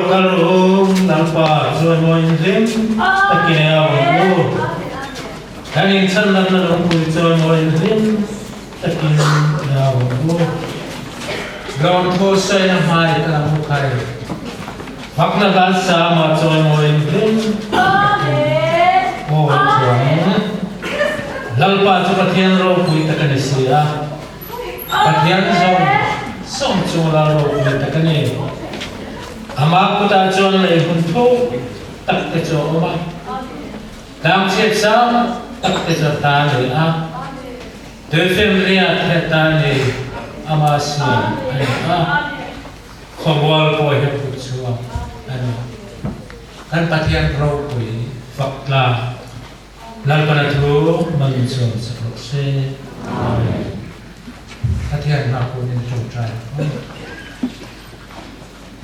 Lo kal rawh u, Lalpa chawimawiin hlim takin ei au ang u. Kan inchhanlamna lungpui chawimawiin hlim takin ei au ang u. Lawmthu sawina hmai kan ang u khai. Fakna hlan sama chawimawiin hlim takin aw an chuang. Lalpa chu Pathian ropui tak a ni si a. Pathian zawng zawng chung la ropui tak a ni. Amah kutah chuan lei hun thuk tak te chu a awm a, tlangchhiat sang tak te chu a ta a ni a, tuifemriat hi a ta a ni, ama siam a ni a, khawmual pawh hi a kut chhuak a ni. Kan Pathian ropui fak tlak. Lalpana thu man chuan sak rawh se. Amen. Pathian hna kun in tawngtai ang.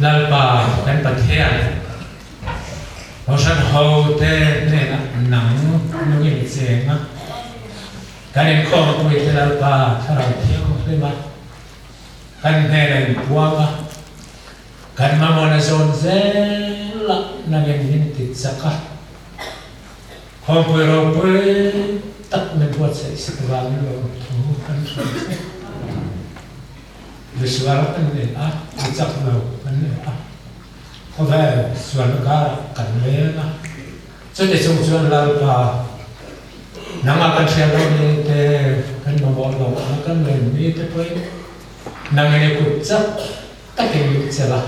Lalpa kan Pathian, Kohhran ho te hnenah nang nung in cheng a, kan inkhawmpui te Lalpa Thlarau Thianghlim a, kan hnenah in puang a, kan mamawhna zawn zel ah nangin min ti chak a. Khawmpui ropui tak min buatsaih sak vangin lawmthu kan hrilh che. Misual kan ni a, mi chak lo kan ni a, khawvel sualna karah kan leng a, chuti chung chuan Lalpa, nangah kan hriat loh ni te, kan mamawh lohna kan len mi te pawhin nangin i kut chak takin min chelh a.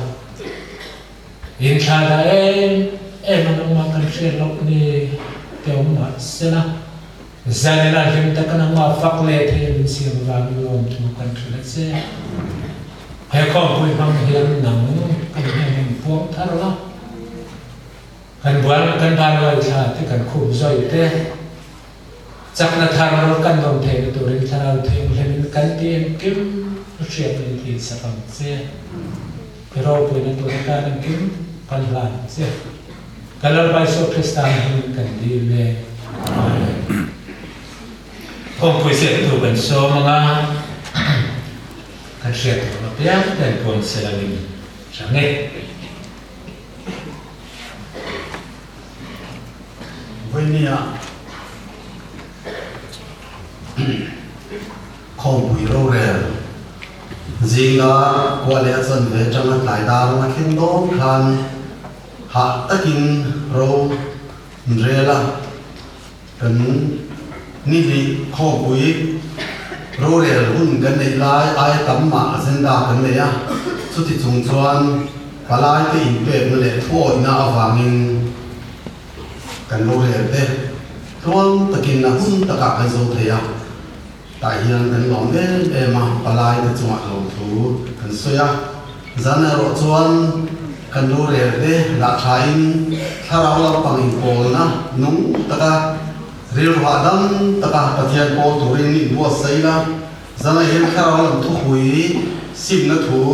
Inthla dah em em a nangmah kan hriat loh ni te awm mah sela, zanina hlim taka nangmah fak leh thei a min siam avangin lawmthu kan hrilh a che. He khawmpui hmang hian nang kan hnen in puang thar la, kan bual kan vanluai thla te kan khup zawi te, chakna thar kan dawn theihna turin Thlarau Thianghlimin kan ti engkim hriat min tih sak ang che. I ropuina tur atan engkim kan hlan che. Ka Lalpa Isua Krista hmingin kan dil e. Amen. Kawngpui ziaktu kan sawm anga kan hriat tur apiang ten puan selangin hrang e. Vawinia Khawmpui rorel zinga kua leh a chanve atanga tlai dar a thleng dawn khan hah takin ro an rel a, kan nihnih khawmpui rorel hun kan neih lai aia tam mah agenda kan nei a, chuti chung chuan palaite inpekna leh thuawihna avangin Kan rorel te tluang takin a hun takah kan zo thei a, tah hian kan lawm em em a, palai te chungah lawmthu kan sawi a. Zan erawh chuan kan rorel te dah thain thlarau lampang inpawlna nung taka rilru hahdam taka Pathian pawl turin inbuatsaih ila, zanah hian thlarau lam thuhui simna thu,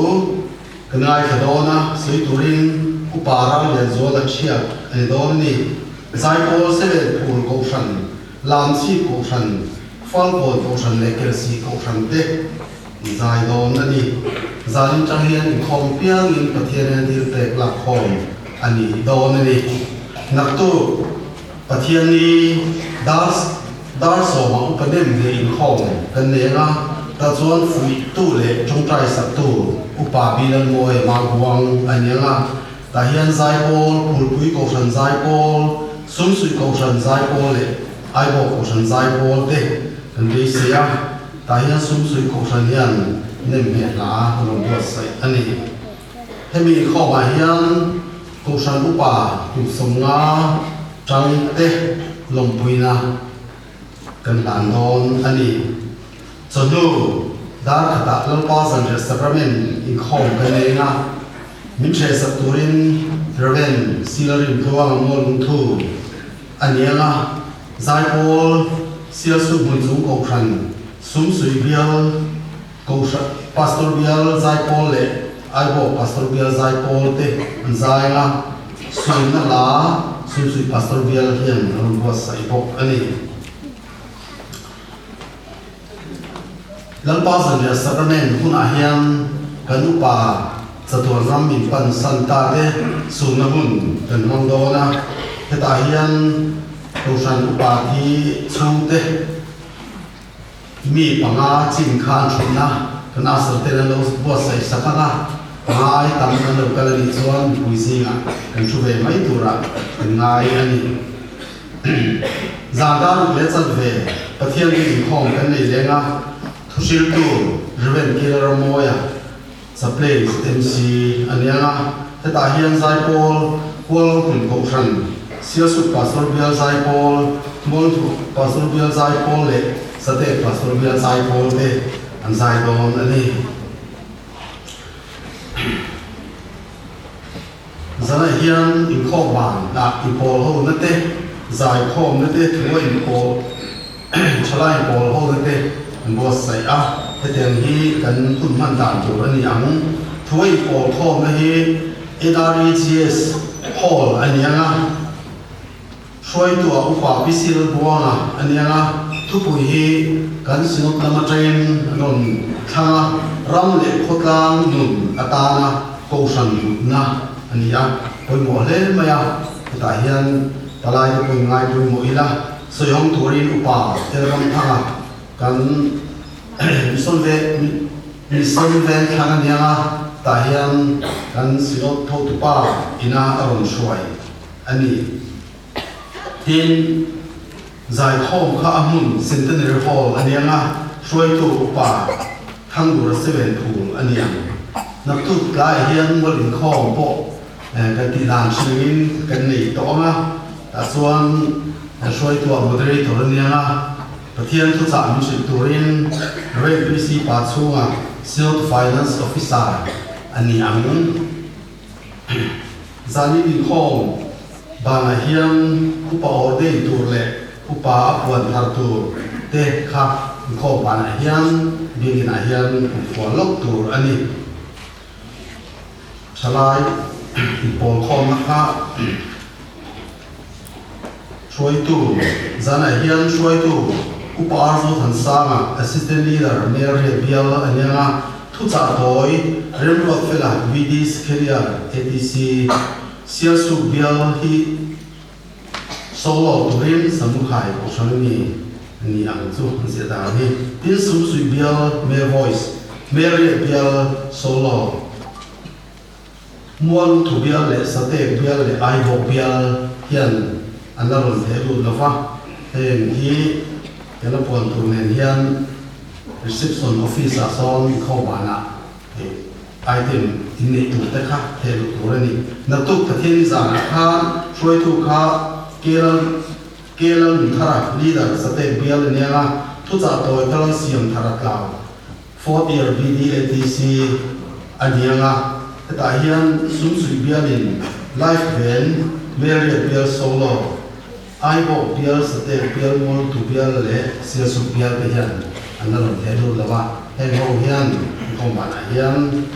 Ka ngaithla dawn a, sawi turin Upa Ramlianzuala thiat a ni dawn a ni. Zaipawl Seven Phul Kohhran, Lamchhip Kohhran, Falkawn Kohhran leh Kelsih Kohhran te an zai dawn a ni. Zanin tang hian inkhawm piangin Pathian hian thil pek lakkhawm a ni dawn a ni. Naktuk Pathianni dar dar sawmah upa nem leh inkhawm kan nei ang a, tah chuan fuihtu leh tawngtai saktu Upa Bilalmawi Manghuang a ni ang a, tah hian Zaipawl, Phulpui Kohhran Zaipawl, Sumsuih Kohhran Zaipawl leh Aibawk Kohhran Zaipawl te kan beisei a, tah hian Sumsuih Kohhran hian nem hmeh hla rawn buatsaih a ni. Hemi inkhawmah hian Kohhran upa kum 50 tangte lawmpuina kan hlan dawn a ni. Chawhnu dar khatah Lalpa Zanriah Sacrament inkhawm kan nei eng a, min hrehsak turin Rev. Silarim Tluanga Mualungthu a ni ang a, Zaipawl Sialsuk Hmunchung Kohhran Sumsui Bial Kohhran Pastor Bial Zaipawl leh Aibawk Pastor Bial Zaipawl te an zai ang a, suimna hla Sumsui Pastor Bial hian a rawn buatsaih bawk a ni. Lalpa Zanriah Sacrament hunah hian kan upa. Chatuan ram min pan san ta te sunna hun kan hmang dawn a, hetah hian Kohhran upa thi chhungte mi panga chin kha an thutna kan asal ten an lo buatsaih sak ang a, panga ai tam an lo kal a nih chuan mipui zingah kan thu ve mai turah kan ngai a ni. Zan dar ruk leh chat ve Pathian hi inkhawm kan nei leng a, thuhriltu Rev. Kilramawia Chaplain MC a ni ang a, hetah hian Zaipawl, Kuala Lumpur Kohhran, Sialsuk Pastor Bial Zaipawl, Mualthu Pastor Bial Zaipawl leh Satek Pastor Bial Zaipawl te an zai dawn a ni. Zanah hian inkhawm ban ah inpawl ho na te, zaikhawm na te, thua inpawl, thalai inpawl ho na te an buatsaih a, hetiang hi kan hun hman dan tur a ni ang. Thua inpawl khawm na hi NREGS Hall a ni ang a, Hruaitu-ah Upa Pisil Buanga a ni ang a, thupui hi kan Synod lam atangin an rawn thlang a, ram leh khawtlang nun atana kohhran hlutna a ni a, pawimawh hle mai a, hetah hian palai te pawhin ngai pawimawh ila, sawihawng turin Upa Elramthanga kan Mission ve Mission Vengthlang a ni ang a, tah hian kan Synod thotupa ina a rawn hruai. a ni. Tin, zaikhawm kha a hmun Centenary Hall a niang a, hruaitu upa Thangdura Seven Phul a niang. Naktuk tlaiah hian mual inkhawm pawh kan tih dan hrilhin kan nei tawh ang a, tah chuan hruaitua moderator a niang a, Pathian thuchah min hrilh turin Rev PC Pa chhunga Synod Finance Officer a ni ang. Zani inkhawm banah hian upa ordain tur leh upa a puan thar tur te kha inkhawm banah hian biakin ah hian kumfual lawk tur a ni. Thalai inpawlkhawmna kha hruaitu zanah hian hruaitu Upa Arzo Thansanga, Assistant Leader, Melriat Bial a niang a, thuchah tawi Remruat Fela, VD Skhelian, ATC, Sialsuk Bial hi solo turin Samukhai Kohhran a ni a ni ang chu an ziah dan hi. Tin Sumsui Bial, Male Voice, Melriat Bial solo. Mual thu bial leh Satek bial leh Aibawk bial hian an la rawn theh lut lo va, heng hi kan la puan tur nen hian reception office ah sawn inkhawmbanah item inneih tur te kha theh lut tur a ni. Naktuk Pathian zanah khan hruaitu kha Kelal Kelal Nunthara leader Satek bial a nia a, thuchah tawi Kalal Siamthara tlau Fourth year BDATC a ni ang a, hetah hian Sumsuih bialin Life Ven, Meriat bial Solo, Aibawk bial Satek bial Mualtu bial leh Sialsuk bial te hian an la rawn theh lut lo a, heng ho hian inkhawmbanah hian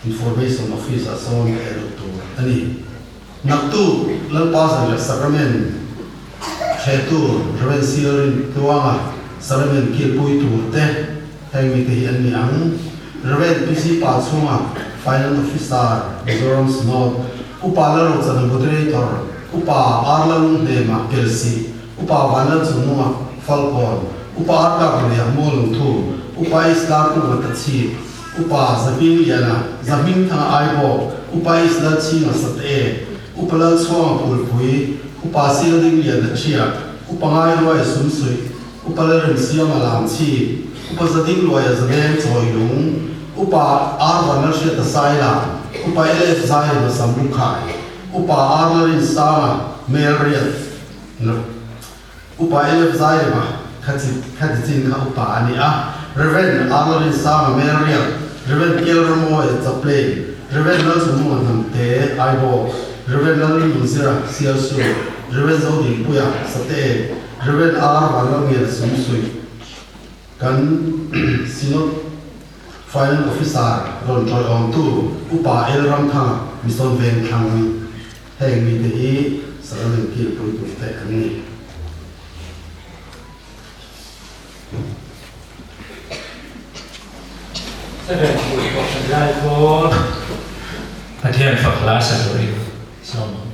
Information Office ah sawn theh lut tur a ni. Naktuk Lalpa Zanriah Sacrament thehtu Rev. Sialrin Tluanga Sacrament kilpui tur te heng mite hi an ni ang. Rev. PC Pachhunga Finance Officer, Mizoram Synod, Upa Lalrochana Moderator, Upa R Lalunghnema Kelsih, Upa Vanlalchungnunga Falkawn, Upa R Kakuliah Mualungthu, Upa Islam Kunga Tachhip, Upa Zahmingliana, Zahmingthanga Aibawk, Upa East Lalchhinga Sate, Upa Lalchhuanga Phulpui, Upa Sildingliana Thiak, Upa Ngairuaia Sumsuih, Upa Lalremsiama Lamchhip, Upa Zadingluaia Zadeng Chawilung, Upa R Vanlalhriata Saila, Upa LF Zairema Samlukhai, Upa R Lalrinsanga Melriat, Upa LF Zairema kha kha tichin kha upa a ni a, Rev. Arla Rinsanga Melriat, Rev. Kelramawia Chaplain, Rev. Lalchungnunga Hnamte, Aibawk, Rev. Lalnunzira Sialsu, Rev. Zodingpuia Sate, Rev. R Vanlalngiana Sumsuih, kan Synod Finance Officer rawn tawiawmtu Upa L Ramthanga Mission Vengthlang. Heng mite hi Sacrament kilpui turte an ni. Seven pui pawh kan lai pawl. hla sa turin sawm ang.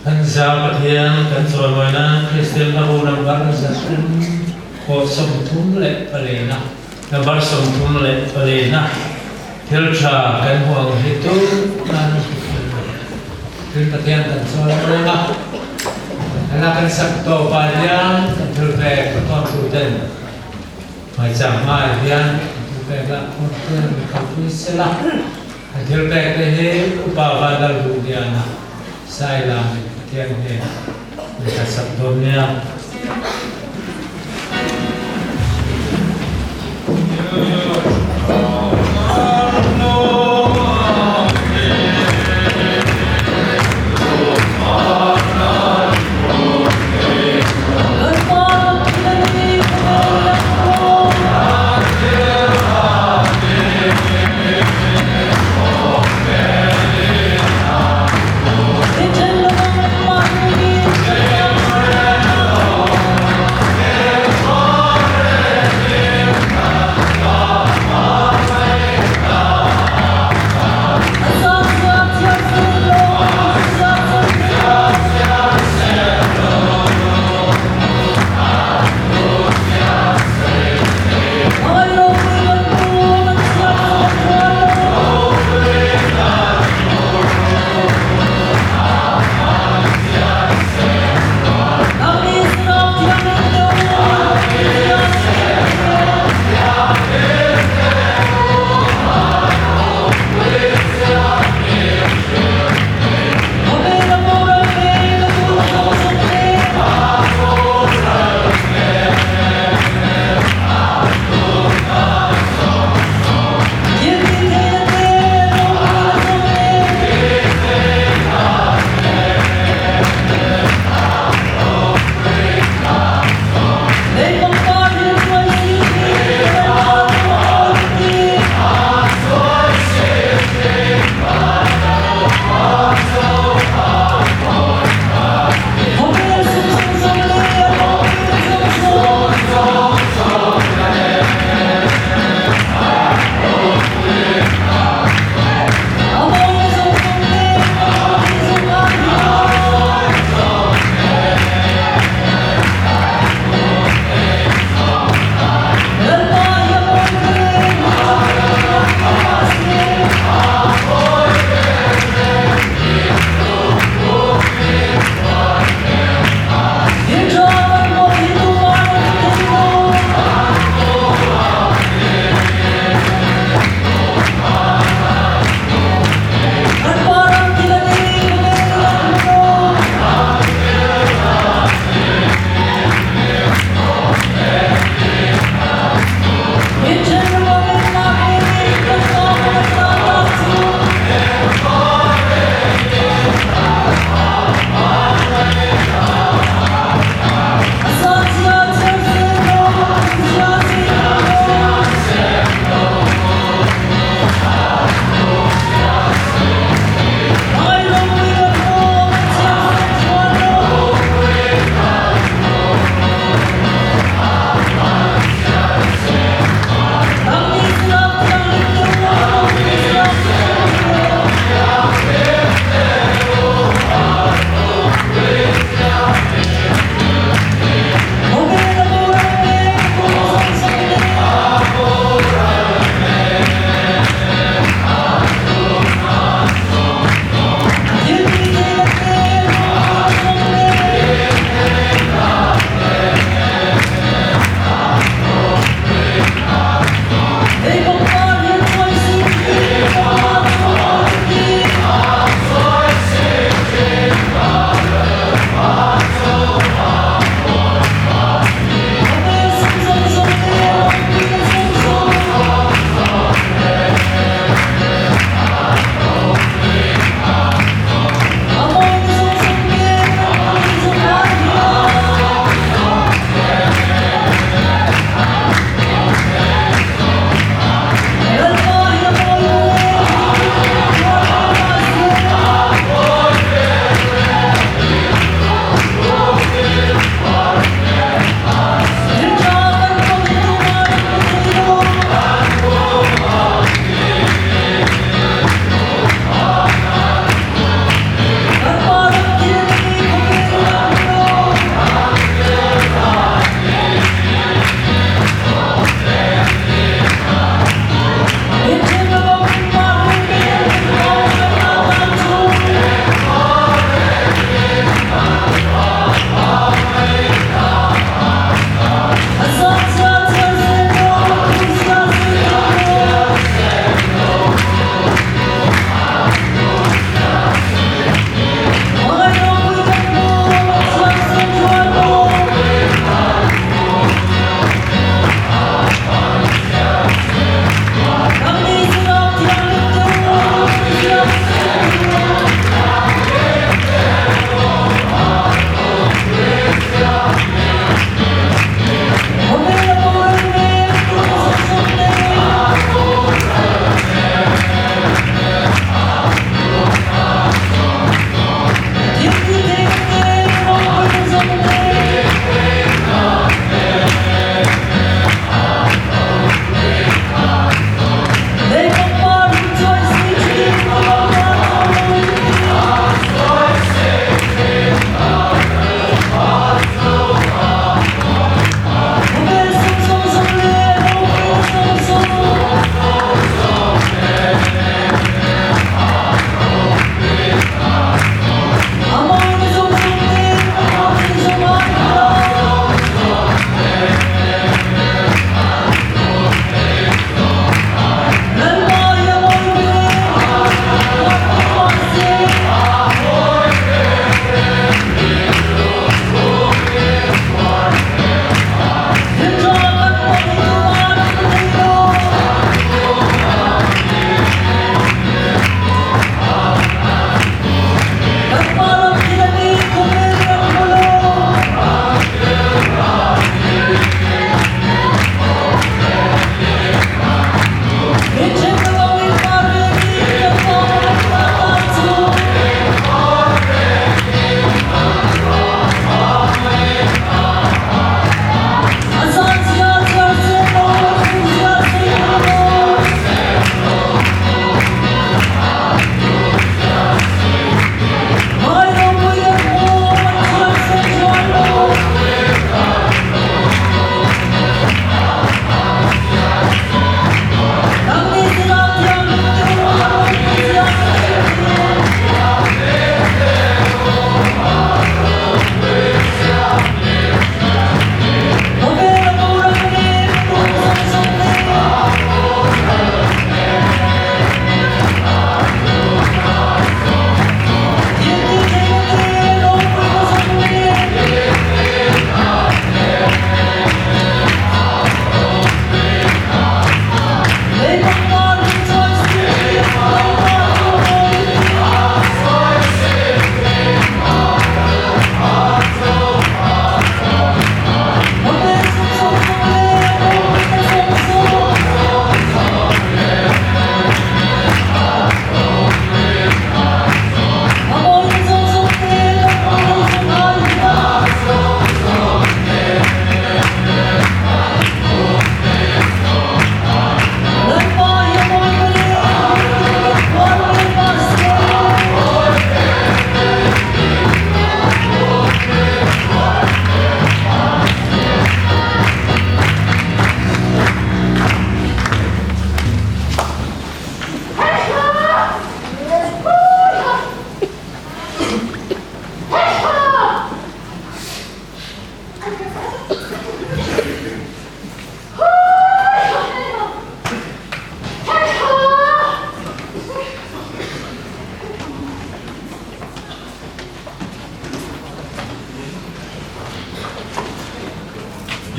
Kan Zau Pathian kan chawimawi nan Kristian hlabu number 3 pawh 34na, number 34na thil tha kan hmu ang hi tu nan Pathian kan chawimawi a. Hla kan sak tawpah hian kan thilpek a thawntu ten hmaichang hmaah hian an thilpek lah khawm te an kalpui sela. An thilpek te hi Upa Vanlalduhliana Sailam in Pathian hnenah min hlatsak dawn nia.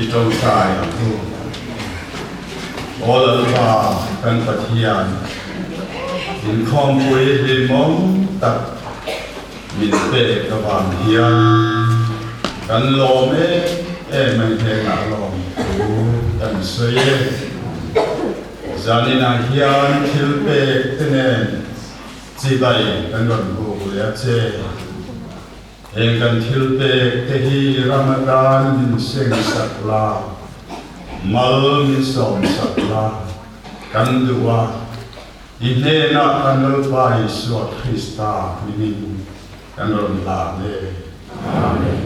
Tawngtai ang u. Aw Lalpa kan Pathian, inkhawmpui hlimawm tak min pek avang hian kan lawm em em a ni hnenah lawm thu kan sawi e. Zaninah hian thil pek te nen chibai kan rawn buk leh a che. Heng kan thil pek te hi ram atan min seng sak la, mal min sawm sak la, kan duh a, i hnenah kan Lalpa Isua Krista hmingin kan rawn hlan e. Amen.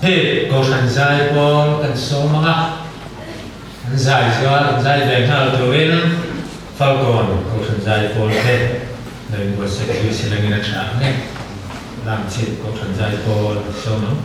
Hei Kohhran zai pawl kan sawm ang a, an zai chuan an zai ve nghal turin Falkawn Kohhran zai pawl te lo inbuatsaih zui silangin a tha ang e. Lamchhip Kohhran zai pawl sawm ang.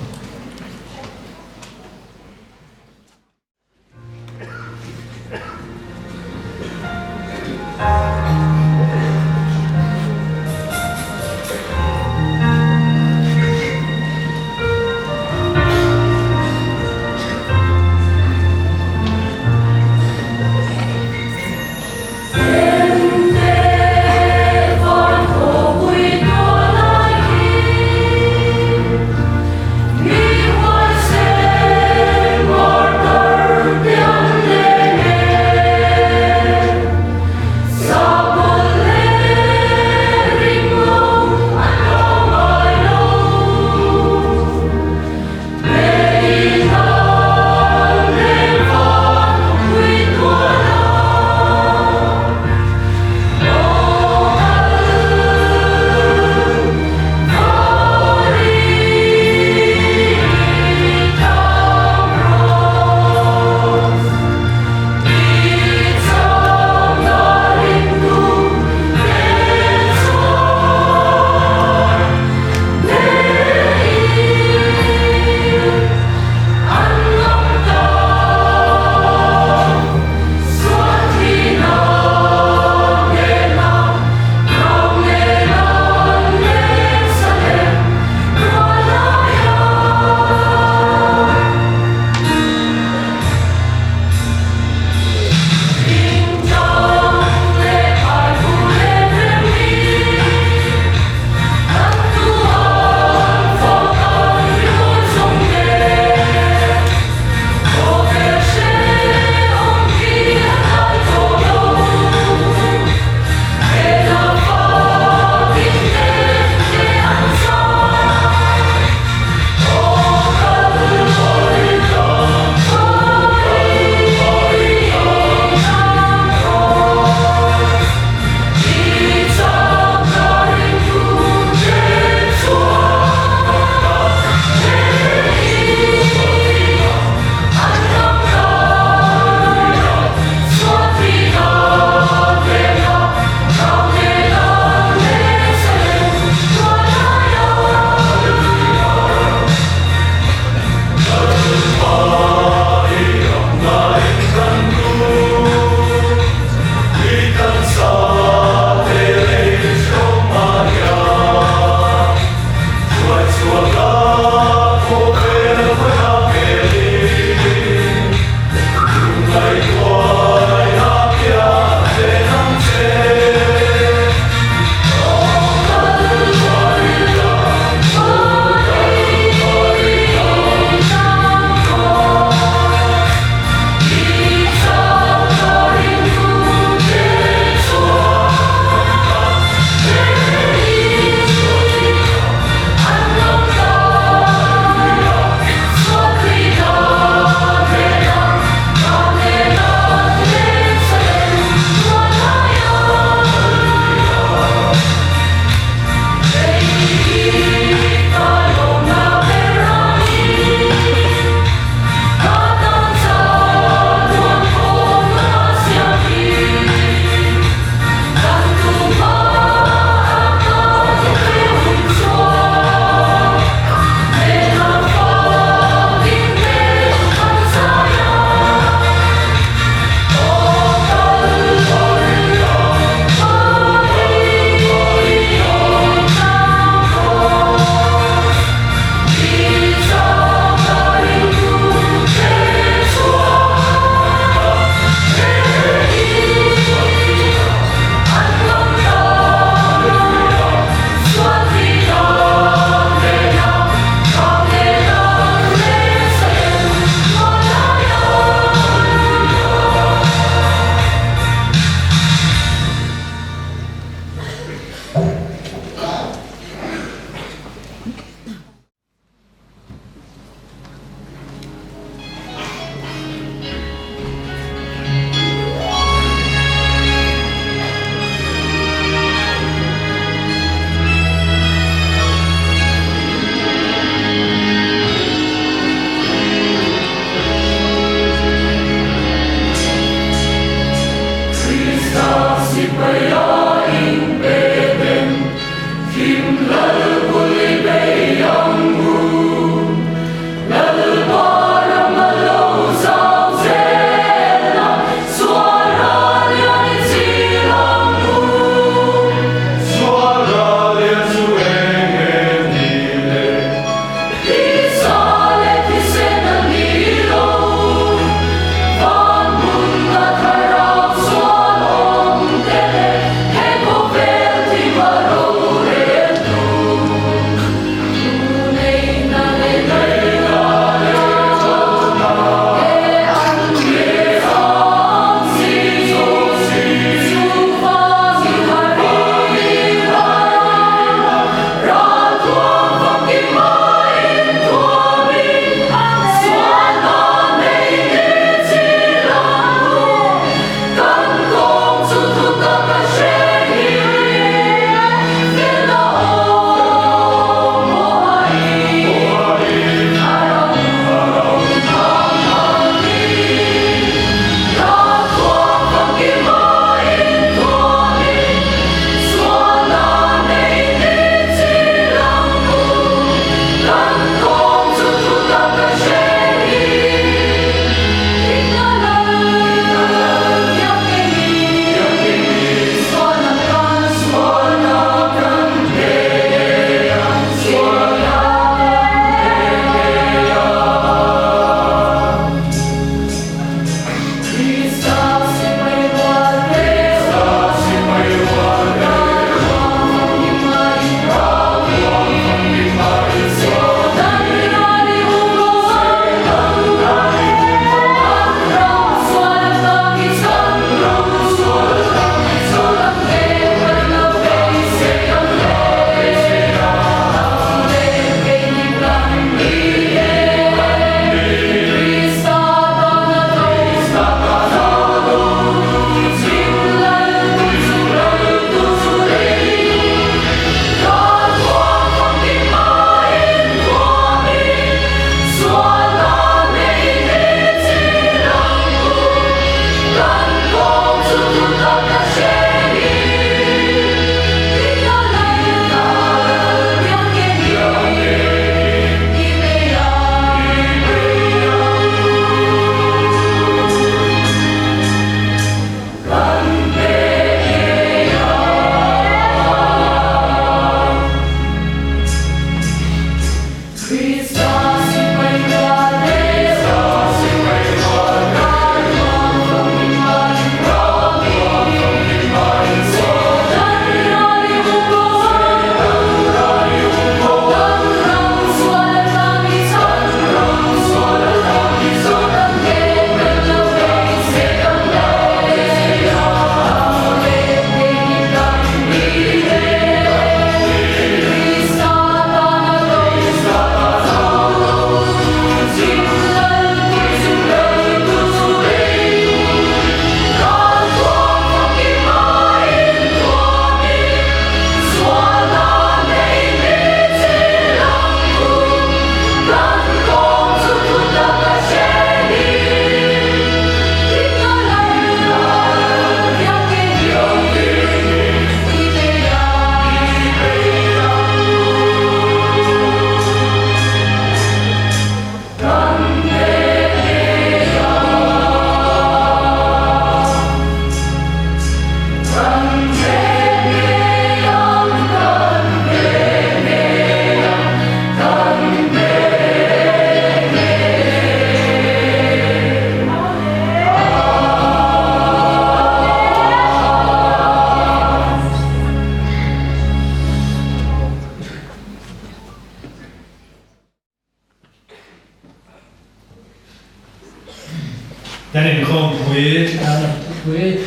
Kan inkhawmpui thupui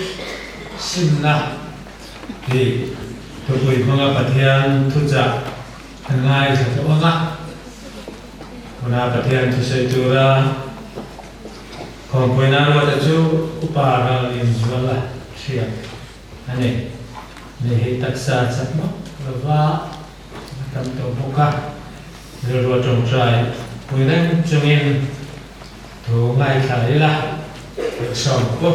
simna tih thupui hmanga Pathian thuchah kan ngaithla tawh ang a. Tuna Pathian thusawi tura khawmpuina ruata chu upa ral inzual a hriat a ni. Ni hi taksa chak mawp lova a tam tawh bawk a, rilru a tawngtai pui reng chungin thu ngaithla ila sawm ku.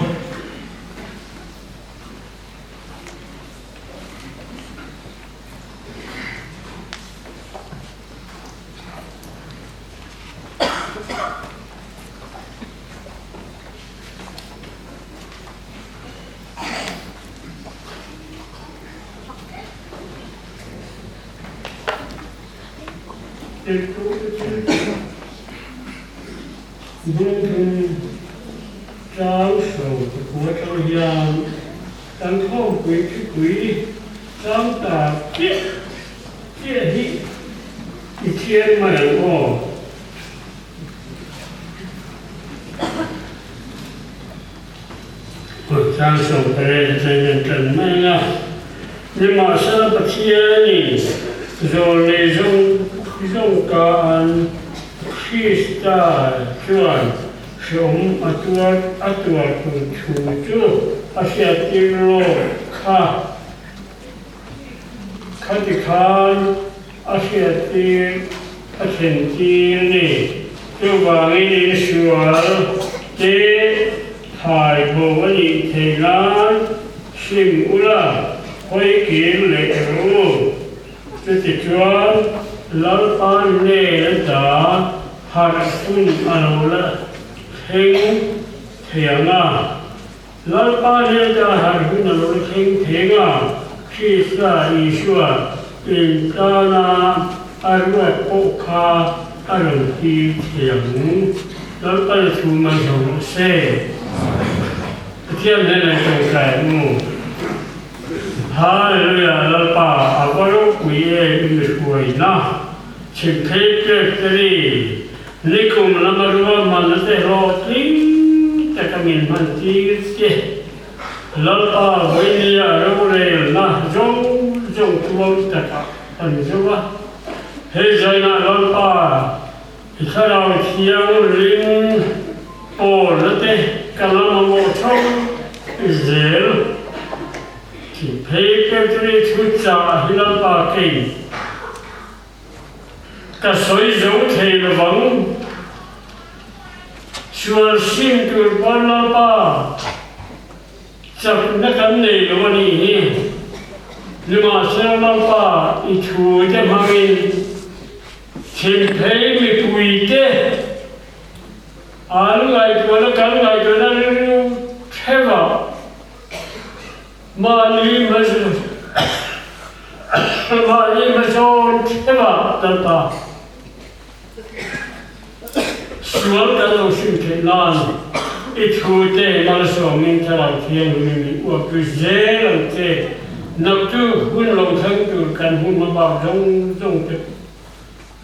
Bungphung tlang so khua tang hian kan khawmpui thupui tlang ta chiah chiah hi i thian mai ang aw. Kut tlang sawmpere atangin an tan mai a, nimahsela Pathianin zawlnei zawng zawng ka an Krista chuan hreawm a tuar a tuar tur thu chu a hriattir lawk kha. Khati khan a hriattir a thlentir ni. Chuvangin insual te thai bo a nih theih nan hrim ula hawi kir leh rawh u. Chutichuan Lalpa nen a ta harh hun a lo la thleng thei ang a. Lalpa hnênah harh hun a lo thleng theng a, Krista Isua intâna a ruat pawh kha a rawn tir thei ang. Lalpa i thu mai hlauh rawh se. Pathian hnênah i tawngtai ang u. Hallelujah Lalpa a va ropui em i mi hruaina chhimphei pek te ni. Nikum lama ruahmanna te hlawhtling taka min hman tir che. Lalpa vawinia rorelna zawng zawng tuam takah kan zo a. Hei zainah Lalpa i thlarau thianghlim pawlna te ka la mamawh tho zel. Phei Petri thuchah hi Lalpa kei. Ka sawi zo thei lovang. Sual sim tur pawn Lalpa chakna kan nei lo a nih hi. Nimahsela Lalpa i thu te hmangin thimphei mipui te an ngaihtuahna kan ngaihtuahna rilru theuhah Mahni mahni hmasawn theuhah Lalpa. Sual kan lo sim theih nan i thu te malsawmin Thlarau Thianghlim min uapui zel ang che. Naktu hun lo thleng tur kan hun hmabak zawng zawng te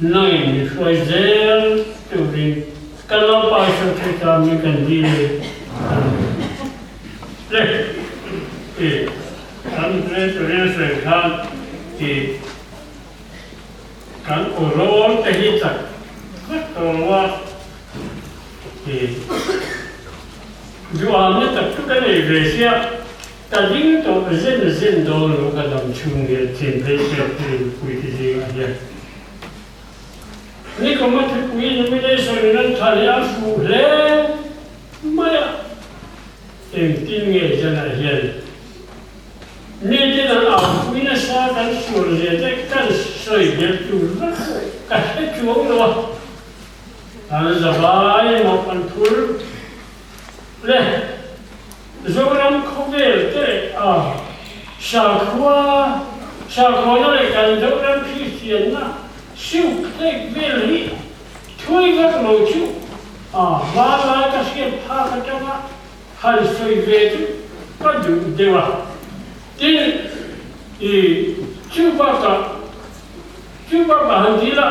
nangin min hruai zel turin kan Lalpa Isua Krista min kan dil e. Amen. Le i kan turin a sawi khan i Kan awrawl te hi chak vek tawh lo a, i duham na tak chu ka nei ve sia, ka ding tawh zen zen dawn lo ka dam chhung hian chin phei pek te mipui te zingah hian nikum a thupui nomination in an tha leh a fuh hle mai a, engtin nge zanah hian Mite an aupui nasa kan sual zia te kan sawi ber tur vek ka hre chuang lo a, an zavai emaw kan phur le Zoram khawvel te a sakhua sakhuana leh kan Zoram Kristianna siuk hlek vel hi thui vek lo chu a hmanlai ka hriat phak atanga Han sawi ve chu ka duh deuh a, tin i chu bakah chu bakah han ti la,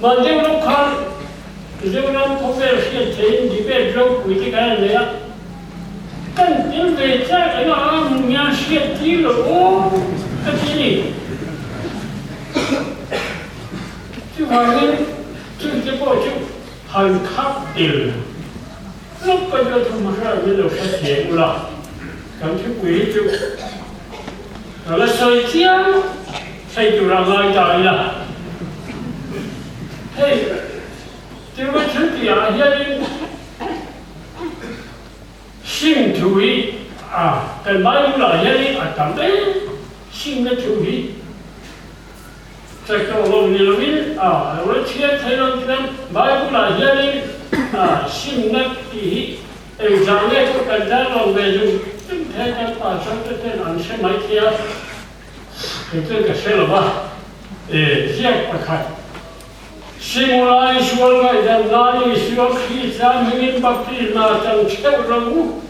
mah deuh lo khan Mizoram khawvel hriat theihin debate ropui te kan han nei a, kan tel ve chak eng a hmu hian hriat tir lo aw ka ti a ni. Chuvangin chungte pawh chu Han khap tel lawk ka chu thu hmasa min lo hre thiam ula, kan thupui hi chu ka la sawi chiang thei tur a ngai ta ila. Hei tirhma thil tihah hianin sim thu hi a kan Bible ah hianin a tam em simna thu hi. Chaklo lo ni loin a lo la chhiat thei lo chuan Bible ah hianin a simna tih hi engzah nge pawh kan dar lo ve zung zung thei kan pastor te ten an hre mai thei a, kei chuan ka hre lo va, e ziak pakhat Simulai sual ngaihdan nan Isua Krista hmingin baptisma chang theuh rawh u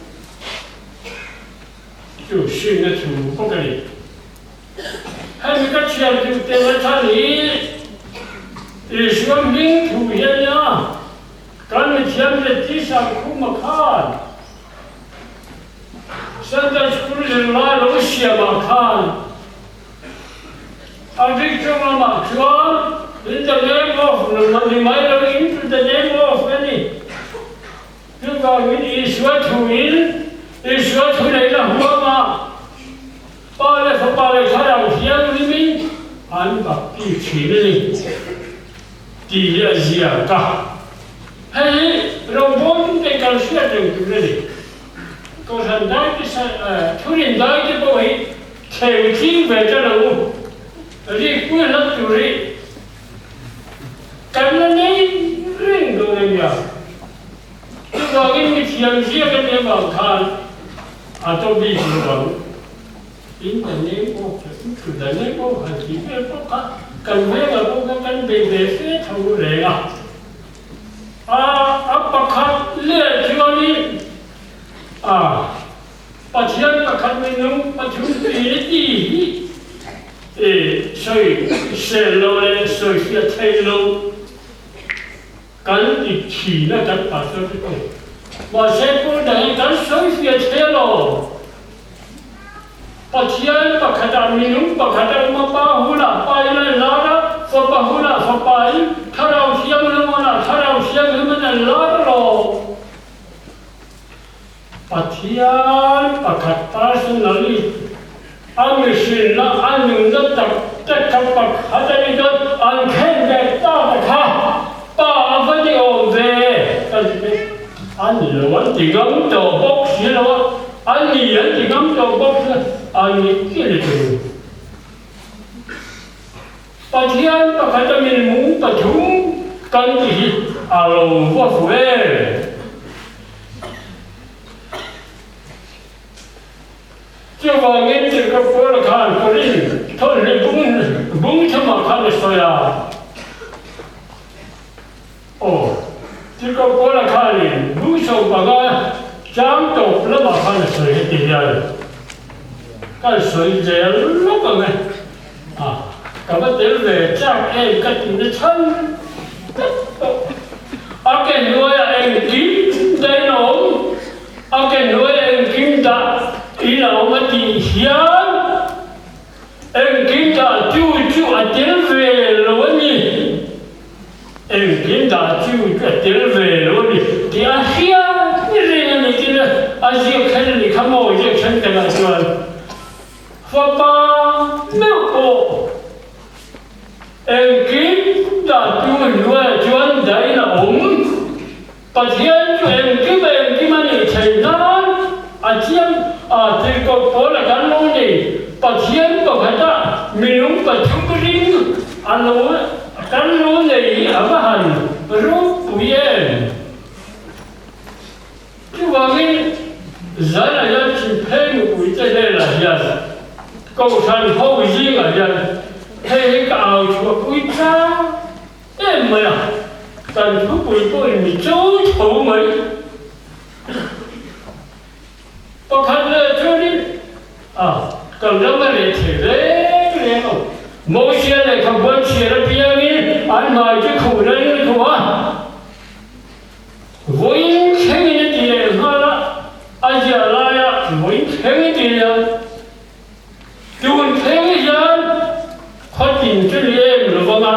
chu simna thu bawk a ni. Hemi ka chhiar duh tel a chhan hi Isua hming thu hi a nia, kan mithiam leh tisa khuma khan Sunday School zirlai lo siamah khan a rik chung lamah chuan in the name of ni mai lo into the name of a ni. Chuvangin Isua thuin Isua thuneihna huamah Pa leh Fapa leh Thlarau Thianghlimin an bapti thin a ni tih hi a ziak a. Hei hi rawngbawltute kan hriat reng tur a ni. Kohhran daite thurin daite pawh hi thleng tling ve ta lo u. Rikpui hlat tur hi kan la nei reng dawn a nia. Chuvangin mithiam ziak a nih avang khan a to bik lo ang. In the name of to the name of han tih vel pawh kha kan vengah pawh khan kan bei ve fe tho reng a. A a pakhat leh chuanin a Pathian pakhat minung pathum tih hi i sawi sel lo leh sawi fiah thei lo. Kan ti thin a kan pastor te pawh. Mahse Paul dang hi kan sawi fiah thei lo. Pathian pakhatah minung pakhat a awm a, Pa hunah Pa in an lar a, Fapa hunah Fapa in, Thlarau Thianghlim hunah Thlarau Thianghlim in an lar lo. Pathian pakhat personally a mihrinna a nunna tak tak kha pakhat a ni dawn, an khen ve tak a kha pa a va ni awm ve ka ti mai. A ni lo an ti ngam tawh bawk si lo a, a ni an ti ngam tawh bawk si lo, a ni chi ni tur. Pathian pakhat a minmung pathum kan ti hi a lo va fu em? Chuvangin Tirhkoh Paula khan Korin thawhleh bung bung thumah khan a sawi a. Aw. Tirhkoh Paula khanin bu 15 chang tawp lamah khan a sawi heti hian, Kan sawi zel lawk ang e, a ka va tel ve chak em ka tihna chhan tak pawh a ke hnuaiah engkim dahin a awm, a ke hnuaiah engkim dah in a awm a tih hian, Engkim dah chu chu a tel ve lo a ni. Engkim dah chu chu a tel ve lo a ni tih a hriat reng a ni tin a ziak then a ni kha maw ziak then takah chuan fapa meuh pawh engkim dah chu hnuaiah chuan dahin a awm. Pathian chu engkim engkim a nih theih nan a chiang a, tirhkoh pawl a kan lo nei. Pathian pakhata minung pathum ring a lo kan lo nei hi a va han ropui em? Chuvangin zan a hian Chhimphei mipuite hnenah hian Kohhran ho zingah hian hei hi ka au chhuahpui chang Em mai a, kan thupui pawhin mi cho tho mai. Pakhat leh chuanin a, kan ram a reh thei reng reng lo. Mosia lehkhabuan chhiar apiangin an hmai chu khuh reng a khuh a, vawiin thlengin a ti leh nghal a, a ziah laia vawiin thleng a ti leh a. Tun thleng hian khawtin chu ni em lo vang a,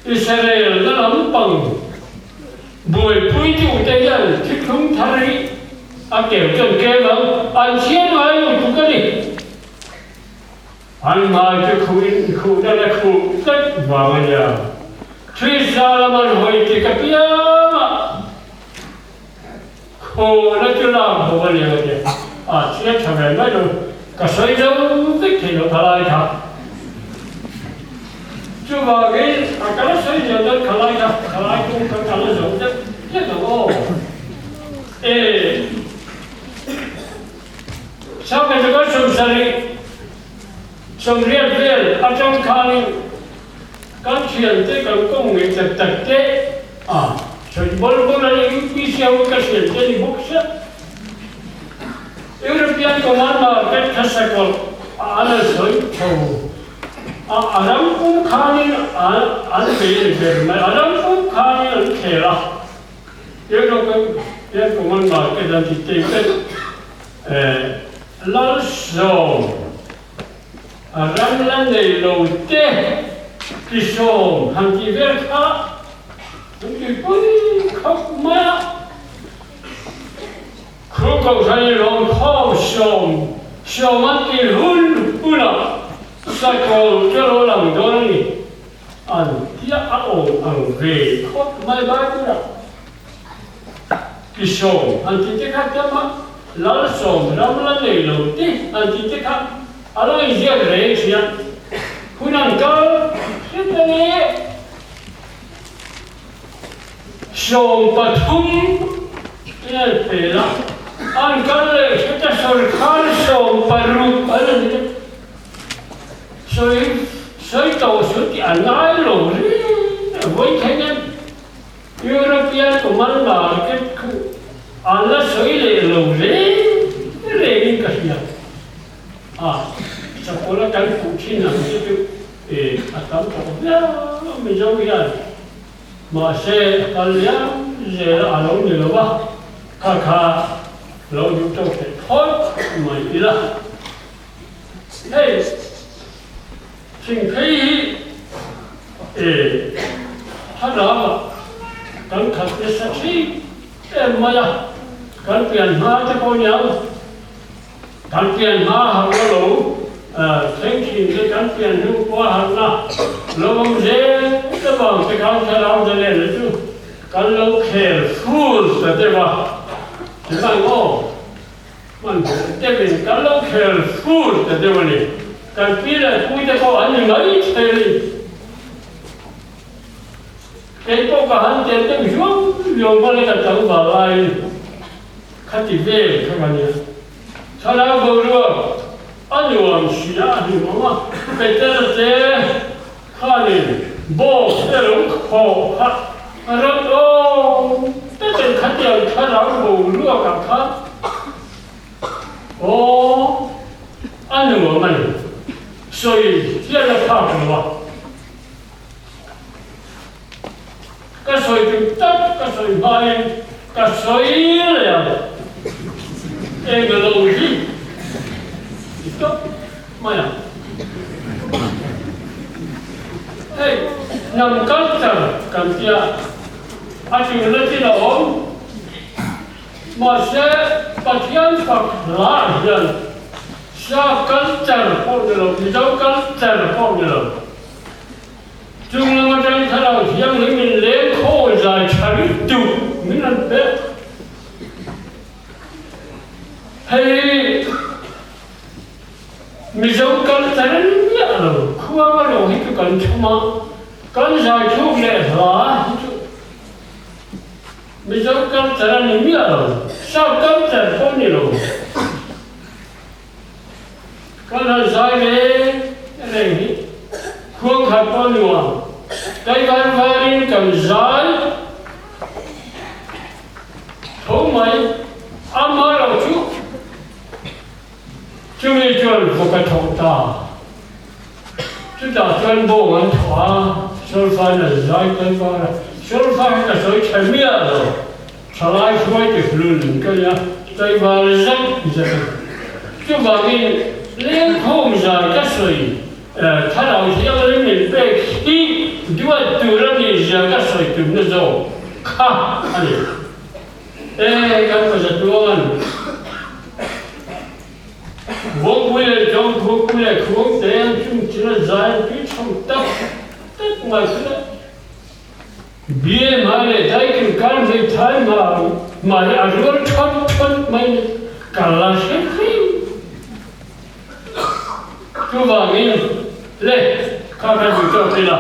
Israel na lampang buaipuitute hian thithlung thar hi a keu chuan kem ang, an chhiat ngai lo tuk a ni. An hmai chu khuhin khuhna la khuh tlat vang a nia. Krista lam an hawi tik apiangah Khaw na chu lak bawk a ni ang a tia. A chhiat tha ve mai lo. Ka sawi zo vek thei lo khalai kha. Chuvangin a kal sawi zel dawn khalai kha khalai kawng ka kal zo deuh hlek ang aw. E Sangha chu kan 70 80 vel atang khanin Kan thiante kan kawng ngei tak tak te a sawi bawl bawl a UPC ho ka hriat te ni bawk sia. European Command Market kha sakawlh a an a sawi tho a, a ram pum khanin an bei a ni ber mai, a ram pum khanin an khel a. European Command Market an ti tei pet Lalsawm. A ram la nei lo te ki sawm han tih vel kha an tuipui khawp mai a. Khu kohhran in rawn khawm sawm sawm an tih hun hunah sakawl chu a lo lang dawn a ni an tia a awm ang ve khawp mai Bible-ah. Ki sawm an tih te kha tlem a, lal sawm ram la nei lo te an tih te kha a lo inziak reng si a. Hun an kal hret a ni. 13 in an pel a, an kal leh hret a sawrkhar 16 an ni a. Sawi sawi tawh suh tih a ngai lo reng a, vawi theih em? European Common Market khu an la sawi leh lo reng rengin ka hria a, Chapawla kan fuh thin ang te chu e a tam tawh viau Mizo hian mahse a kal liam zel a lo ni lo va, kha kha lo duh tawk theih phawt mai ila. Hei thingphei hi e thlarau ah kan khat nasa thin em mai a, kan pian hma te pawh niang, kan pian hma harhna lo thleng thin te kan pian hnu pawh a harhna lo awm zel avang te khan thlarau zalen chu kan lo khel fur ta deuh a, chuvang aw. Hman deuhin kan lo khel fur ta deuh a ni. Kan pi leh pu te pawh an ni mai thei a ni. Kei pawh ka han tel deuh zuam zuam hman a ka tlangval laiin khati vel kha ka nia. Thlarau boruak a nuam si a, a hlimawm a. Petera te khanin bawk te lo khawh kha. Ram awm takin khatiang thlarau boruakah khan aw a nuam a ni. Sawi hian a phak lo a. Ka sawi tum tak ka sawi hmain ka sawi leh ang. Eng a lo hi i tawp mai ang. Hei hnam culture kan tia a tul na thil a awm. Mahse Pathian fak hlah hian Sap culture pawh ni lo, Mizo culture pawh ni lo. Chung lam atang thlarau thianghlim in leng khawi zai tha lutuk min an pek. Hei Mizo culture miah lo, khuang a rawh hi chu kan thum a, kan zai thluk leh hla hi chu Mizo culture a ni miah lo, Sap culture pawh ni lo. Kan han zai reng reng hi khuang khat pawh nuam kai var varin kan zai tho mai ama lo chu chumi chuan vawk a thawh ta chutah chuan bawng an thawh a solfa in an zai kai var a solfa hi ka sawi tha miah lo. Thalai hruai ti hlun ka nia, tlaivar zet zet a ni. Chuvangin lengkhawm zai ka sawi thlarau thianghlim min pek hi duat tur a nih zia ka sawi tumna zawk kha a ni. E kan paza tuangan Vawngpui leh Chawngkhupui leh Khuangte an chung thil a zai an tui chho tak tak mai chu le. Bma leh Daikin kar hmeithai hmai a rual thawt thawt mai ni ka la hre hrim. Chuvangin le kha ka duh tawk ila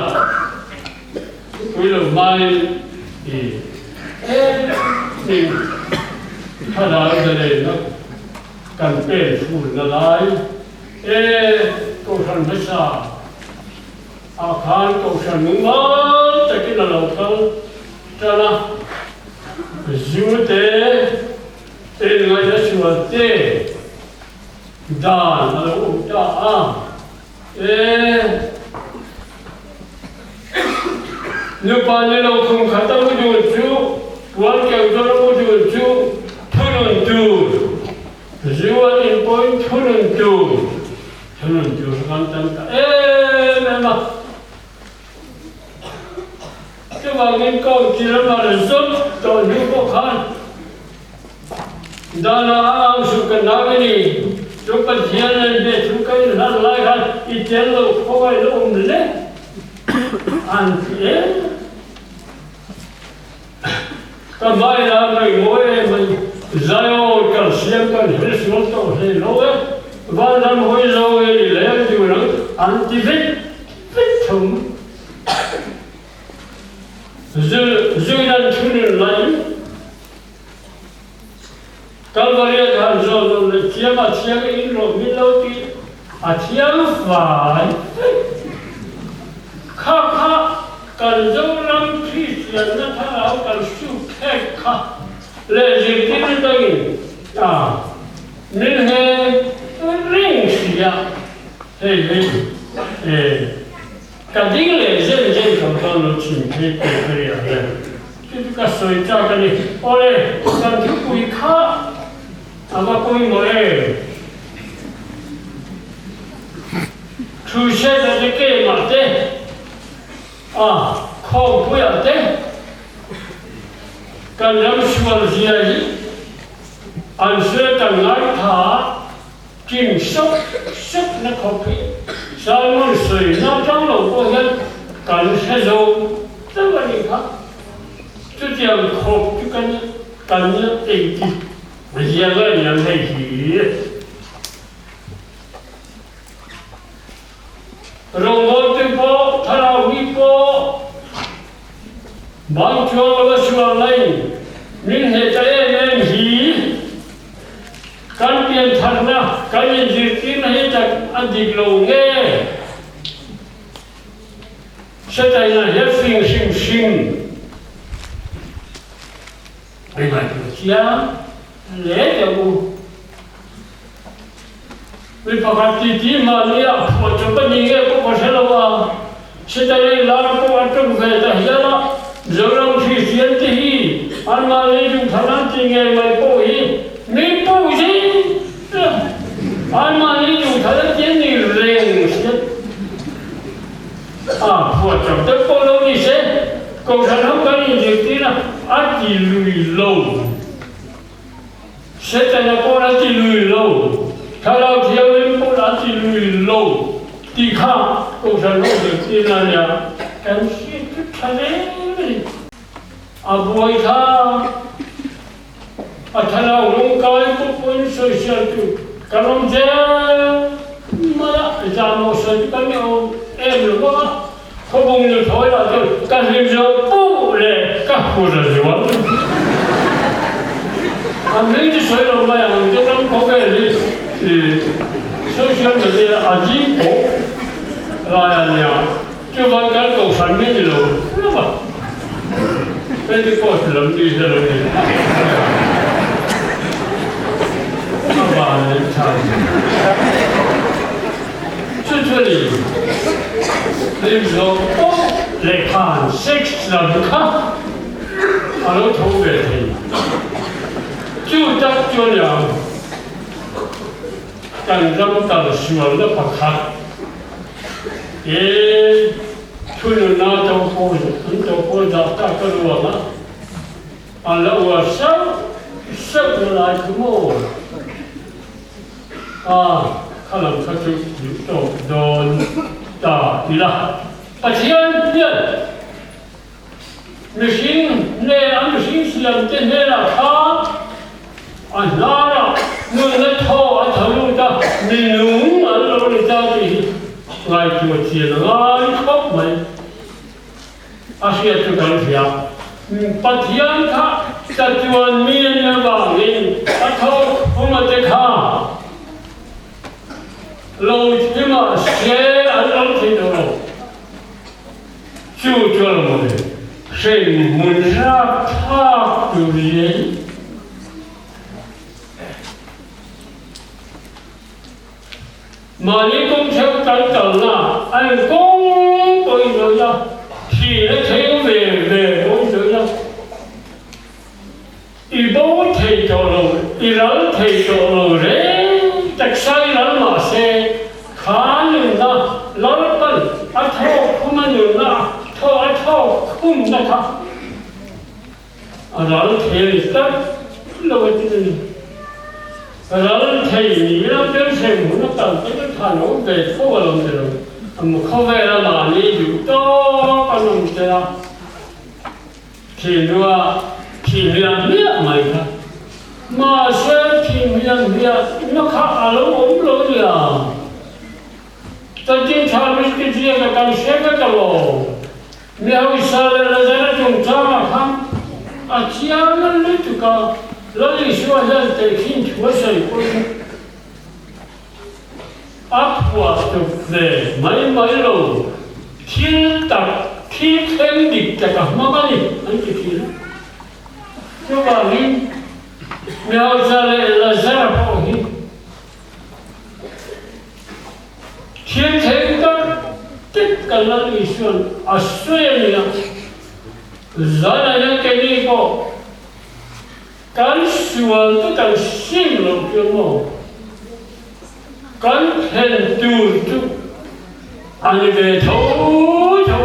pui lo hmain i em in thlarau zalena kan pen furna lai e kohhran hmasa Ah khan kohhran mumal takin a lo kal tan a, zu te, inngaihna sual te dan a lo awm ta a, e nupa ni lo khum khat a mu dun chu, puan keu dawn a mu dun chu thunun tur, zu an inpawhin thunun tur. Thunun tur kan tam ta em em a, chuvangin kawngkir a mar zawt tawh hnu pawh khan Dana a au suh ka nau i ni, chu Pathian an be thu ka inhlan lai khan i tel lo khawngaih la awm le an ti em? Ka hmai la mai mawi em a ni. Zion kan siam kan hre sual tawh hle lo e. Vanram hawi zo e i leng tur ang an ti vek vek thung. Zuinan thunun laiin Kalvaria ka han zawn lo leh thiam a thiang in rawh min lo ti a thiang fai vek. Kha kha kan Zoram Kristianna thlarau kan suk thlek kha leh zirtir atangin ta min he reng si a, hei hi e ka ding leh zen zen kan tan lo chhim phei pawh ka ri ang e. Chu chu ka sawi chak a ni. Awle, kan thupui kha a va pawimawh em? Crusade te kemah te, a khawmpuiah te kan ram sual zia hi an hre kan ngaithla kim sawk sawk na khawp hi Simon sawi na tang lo pawh hian kan hre zo chauh a nih kha. Chutiang khawp chu kan kan engti zia nge niang hei hi. Rawngbawltu pawh, thlarau mi pawh bang chuang lo a sual mai. Min hneh ta em em hi. Kan piantharna, kan inzirtirna hi tak a dik lo nge? Setaina hian fing hrim hrim. I ngaihtuah chiang hle teh u. Mi pakhat titi mahni ah phuah chawp a ni nge pawh ka hre lo a, Sitari lar pawh a tum ve ta hial a, Zoram Kristian te hi anmahni duhthlan an ti ngei mai pawh hi mi puh zing anmahni duhthlan an ti a ni reng hriat a phuah chawp deuh pawh lo ni se, Kohhran ho kan inzirtir a, a ti lui lo. Setana pawh a ti lui lo, Thlarau Thianghlim pawh a ti lui lo tih kha Kohhran ho zirtirna a nia, kan hriat chu tha hle mai. A buai kha a thlarau rawngkai pawh pawhin sawisel tu kan awm zel mai a, zahmawh sawi chu kan ni awm em lo bawk a. Khawbung nu thawi lah chuan ka hlim zo puh leh ka hur a zual. A hming chu sawi lo mai ang chu ram khawvel hi social media a zing pawh lai a nia, chuvan kan kohhran mi ni lo hlauh a, Pentecost lam mi hi a lo ni a van leh tha. Chu chu ni hlim zawng pawh lehkhan sex lam kha a lo tho ve thei. Chu tak chu a niang kan ram kal sualna pakhat e thununa to pawh an to pawh dah tak a ruang a, a la uar sauh sauh na lai kha maw. A, kha lam kha chu duh tawk dawn ta ila. Pathian hian mihring hne a mihring siam te hnenah khan a hnarah nunna thaw a tha lut a, mi nung an lo ni ta tih hi ngaihtuah chian a ngai khawp mai. A hriat chu kan hria. Pathian kha chatuan mi a nih avangin a thawk khum a te kha lo thim ah se an lo thei tawh lo. Chu chu a lo maw le? Hremhmun rapthlak tur riai. Mahni kawng theuh kan kalna a in kawng pawhin sawi ila, thihna thleng ve ve pawhin sawi ila, i bo thei tawh lo, i ral thei tawh lo reng taksa i ral mah se, kha nunna Lalpan a thawk khum a nunna thaw a thawk khumna kha A ral thei tak lo a ti a ni. Ral thei ni ila Bethlehem hun a kal te chu than awm ve tho a lo ni lo. Am khawvel a mahni duh tawk an awm tel a, thilhnua thih hmiah hmiah mai kha. Mahse thih hmiah hmiah na kha a lo awm lo nia. Chanchin tha Misti ziaka kan hre vek alawm. Mi hausa leh Lazara chungchangah khan a chiang lutuk a, Lal Isua hian tehkhin thu a sawi pawhin a phuah tuk ve mai mai lo, thil tak, thil thleng dik tak a hmang a ni an ti thin a. Chuvangin mi hausa leh Lazara pawh hi Thil thleng tak tak kan Lal Isua'n a sawi a ni a, zanah hian keini pawh kan sual te kan sim loh chu maw, kan thlen tur chu a ni ve tho tho.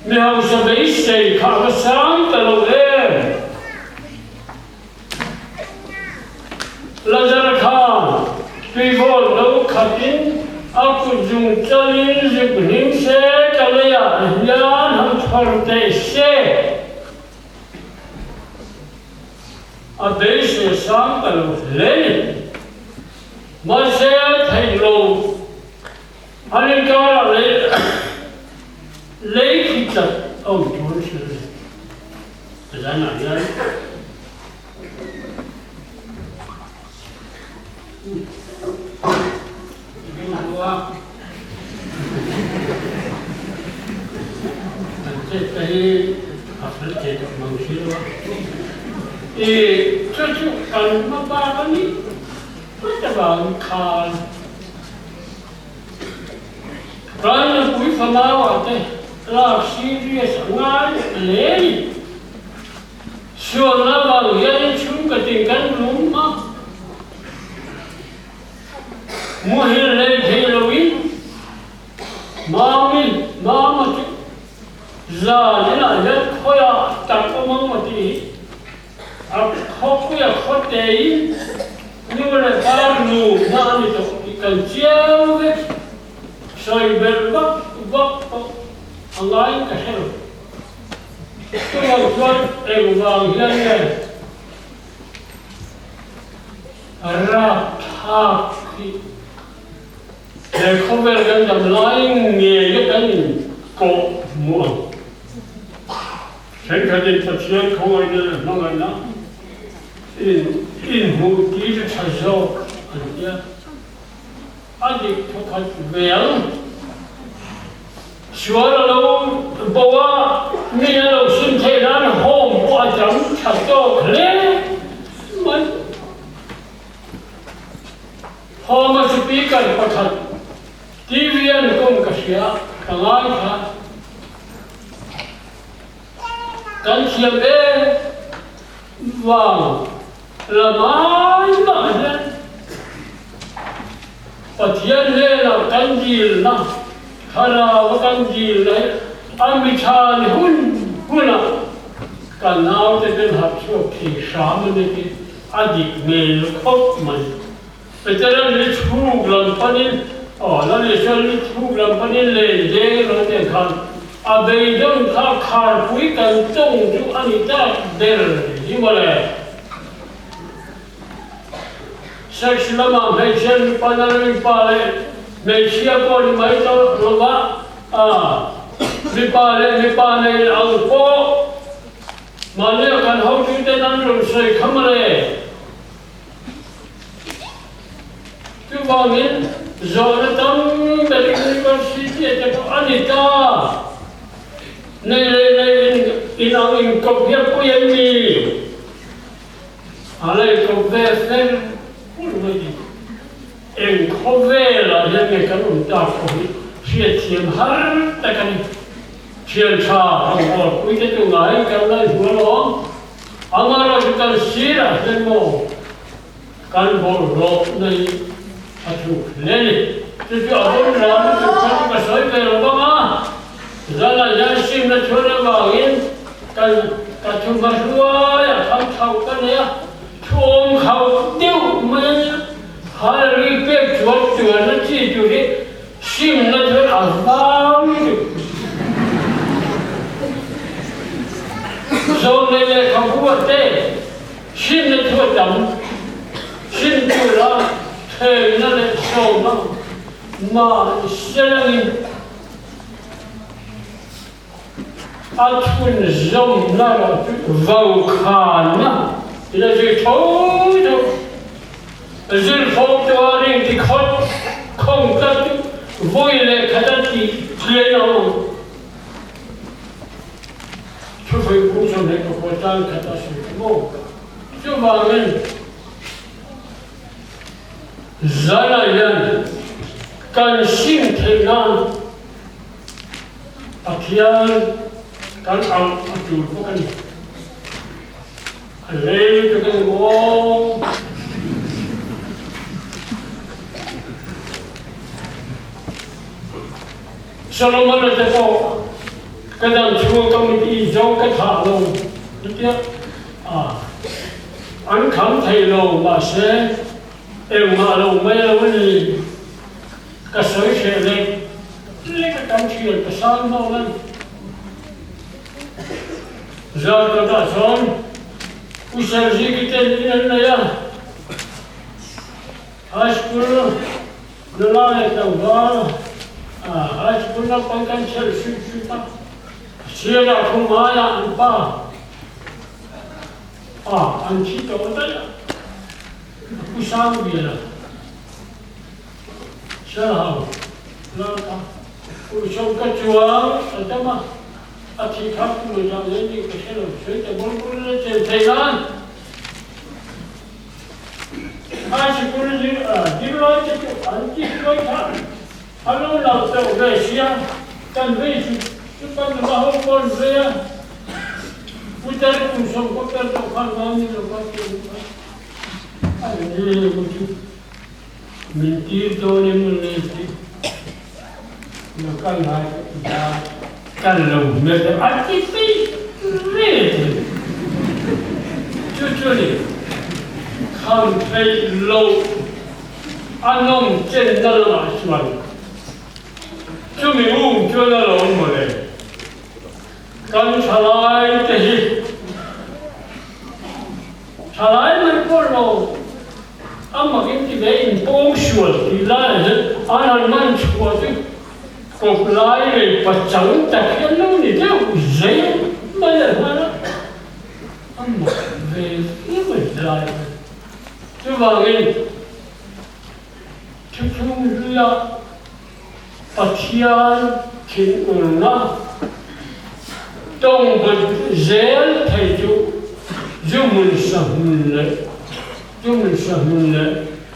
Mi hausa beisei kha a va sang ta lo em? Lazara khan tuivawl lo khatin a kut zung chalin zuk hlim se ka leiah hian han chhawr teh se. A beisei sang ta lo hle ni. Mahse theih lo an inkarah lei lei khi chat a awm thu an hrilh a ni. Zanah hian an chet te hi. A fel thei tawh mang si lo a. I chu chu kan hmabak a nih phawt avangin khan kan nupui fanauah te lak serious a ngai hle a ni. Sualna vang hianin chhungkaw tin kan lum a, muhil lei thei loin Mami, Mama chu zan inah hian khawiah tak awm ang maw tih hi a khawpuia khawteiin nu leh pa luhna a ni tawh tih kan chiang vek. Sawi belh vak vak pawh a ngaiin ka hre lo. Chuvang chuan engvang hian nge rapthlak hi He khawvel kan dam lai ngeia kan inkawh hmuh ang. Thenkhatin Pathian khawngaihna leh hmangaihna in inhmuh tir tha zawk an tia. A dik thawkhat ve ang. Sual a lo bo a, mi a lo sim theih nan home pawh a tam tha tawk hle mai. Home speaker pakhat TV an kawm ka hria, ka ngaithla. Kan thiam em vang la mai mah hian Pathian hnenah kan dilna, thlarau a kan dilna hi a mithan hun hunah ka naute ten harh chhuak thei hram a ni tih a dik hmel khawp mai. Veteran li chhuk lam panin aw la ni sel li chhuk lam panin len deng lo te khan a beidawn kha kharpui kan tawng chu a ni tak ber hi mawle. Sex lamah hmeichhia mipa na la mipa leh hmeichhia pawh ni mai tawh lova a mipa leh mipa nei ang pawh mahnia kan hotuten an rawn sawi kha mawle. Chuvangin zawhna tam ber university te pawh a ni ta. Nei leh nei in inang inkawp hian pui an ni. A la inkawp ve fer fur mai ni. Eng khawvelah hian nge kan awm tak pawh hi hriatthiam har tak a ni. Thian tha rawngbawlpui te chu ngaiin kan la inhmu alawm. Amaherawhchu kan sirah hian maw kan bawlhhlawh na hi a thuk hle a ni. Chu chu a bawlhhlawh lutuk kha chu ka sawi ve lo bawk a, zanah hian simna chhuan avangin kan ka thu hma hruaiah kham chhoh ka nei a, thuawm khauh deuh mai a nia. Hal ri pek chuan chuanna chi tur hi Simna chuan a vang lutuk. Zawlnei lehkhabu a te, simna chu a tam. Sim tura thlemna leh sawmna mahse langin a chhunzawmna erawh chu vaukhana in a zir tho tho. Zirfawm tua ring ti khawt khawng tlat chu vawi leh khat a ti tlian a awm. Thusawi kung sawmhnih pakua chang khat a sawi ta maw? Chuvangin zanah hian kan sim theih nan Pathian kan auh a tul bawk a ni. A lei chu kan maw? Solomon-a te pawh ka dam chhung ka mit i zo ka thah lo tia a an kham thei lo mahse engmah lo mai lo a ni ka sawi hreh lek lek a kan thian ka sang zawk a ni. Zan kawtah chuan Pu Serhziki ten in an nei a, High School nula leh tlangval High School naupang kan chelh hrim hrim a, Sialah Khumaiah an pa a an thi tawh daih a, Pu Sangbiala Sialhau lal kha Pu Sawmka chuang a dam a. A thih thlak tu mai zah nge nih ka hre lo, sawi ta bawr bawr ila chen thei nan. High sikul zir zirlai te chu an ti hruai kha a lo lo teuh ve sia, kan vei chu chu kan nula ho pawh an vei a, putar kum sawm kawp tel tawh khan mahni lo kal tih an kha a ni maw chu min tir dawn em le tih lo kal ngai ka ti a, kal lo hmel deuh a ti phei ve thei chu chu ni kham theih loh a nawm chenna lamah chuan chumi um chuan a lo awm mawle. Kan thalai te hi thalai mai pawh lo a mak in ti ve in pawng sual tih lai ah hian an han man chhuah chu kawp lai leh pachang tak hi an lo ni deuh zel mai a hman a, a mak ve viau a ni lai kha. Chuvangin thuthlung hluia Pathian thinurna tawngbaw zel thei chu zu hmun sa hmun leh zu hmun sa hmun leh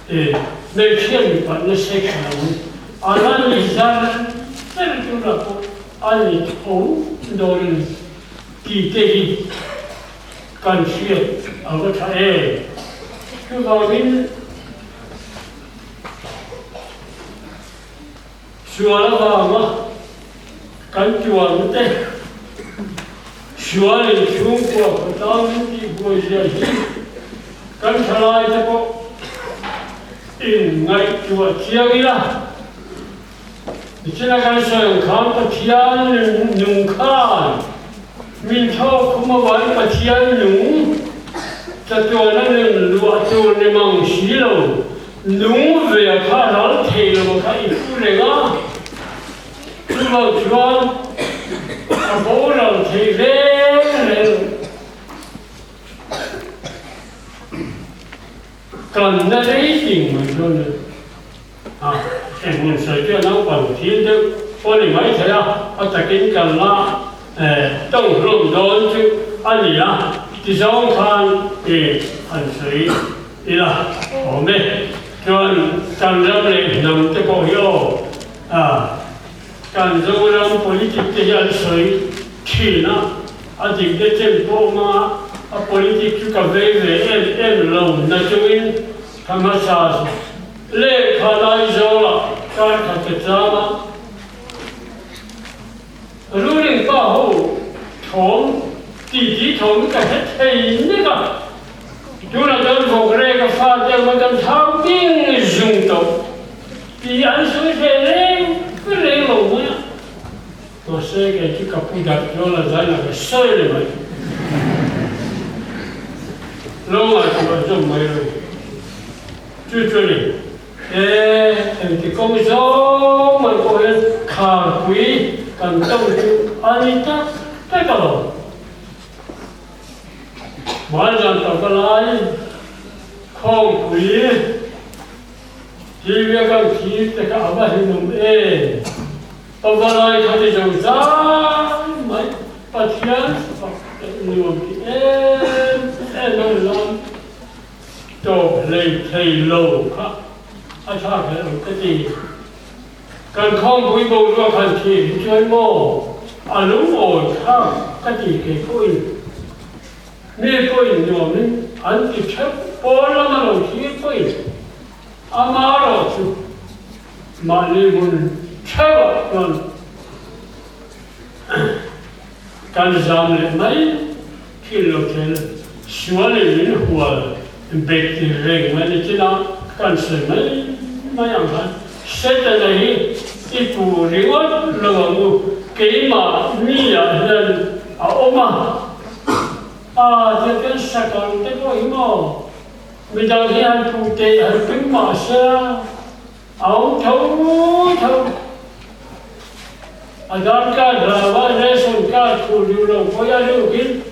e hmeichhia mipatna sex lam a la ni zar ber tura pawh a ni tho dawn a ni tih te hi kan hriat a va tha em. Chuvangin. Sual avanga kan tuarna te, sual in chhungkua khawtlang min tihbuai zia hi kan thalai te pawh in ngaihtuah chiang ila. Nichina kan sawi ang khan Pathian nung khan min thawk khum avangin Pathian nung chatuana nun luah tur ni mang si lo, nung ve a kha ral thei lo kha i pu reng a, chuvang chuan a boral thei reng reng. Kan na rei ting mai chuan le. A, engmun sawi chu a naupang thil deuh pawh ni mai thei a, a takin kan la tawng hlawm dawn chu a ni a, ti zawng khan i han sawi ila awm e. Chuan kan ram leh hnam te pawh hi aw, a, kan Zoram politic te hi an sawi thin a, a dik te chen pawh hmang a, a politic chu ka vei ve em em lo na chungin ka hmasa Lehkha Laizawl-ah kar khat ka cham a, ruling pa ho thawm titi thawm ka hre thei nek a, tunah chuan vawk rek a fa te ang kan thau ding zung tawh tih an sawi hle reng reng lo mai a, mahse kei chu ka pu darh chuan a zaina ka sawi leh mai. Lo ngaihtuah zawm mai lo. Chu chu ni e, engti kawng zawng mai pawh hian kharpui kan tawng chu a ni tak tak a lo. Hmaizan tawka lai khawngpui TV a kan thlir te kha a va hlimawm em. Pava lai kha ti zo zai mai Pathian fak leh nuam ti em em a ni lam. Tawp hlei thei lo kha a tha kher ang ka ti. Kan khawngpui boruak han thlir hi chuan maw a lungawi thlak ka ti kei pawhin mi pawhin nuamin an ti theuh pawn lama lo thlir pawhin amarawh chu mahni hmun theuhah chuan Kan zam leh mai thil lo thel sual in min hual bet reng mai ni chin a, kan sawi mai mai ang khan Setana hi i pu ringawt lo ang u, keimah mi ah hian a awm a, a tia kan sakawr te pawh hi maw midang hi han puh teh han tum mah se a, A awm tho tho. Aadhaar card hlauha ration card khuh duh lo pawh a lukin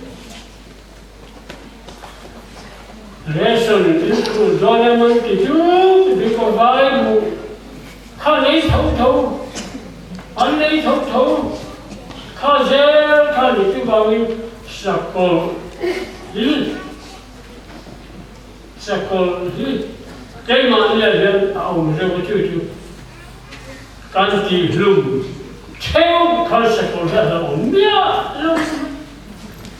ration in khuh dawn em an ti chu ti ka vai hmuh kha lei tho tho an lei tho tho kha zel kha. Chuvangin sakawlh hi sakawlh hi keimahniah hian a awm zeuh a, chu chu kan tihhlum theuh kha sakawlh hi a hlauhawm miah lo.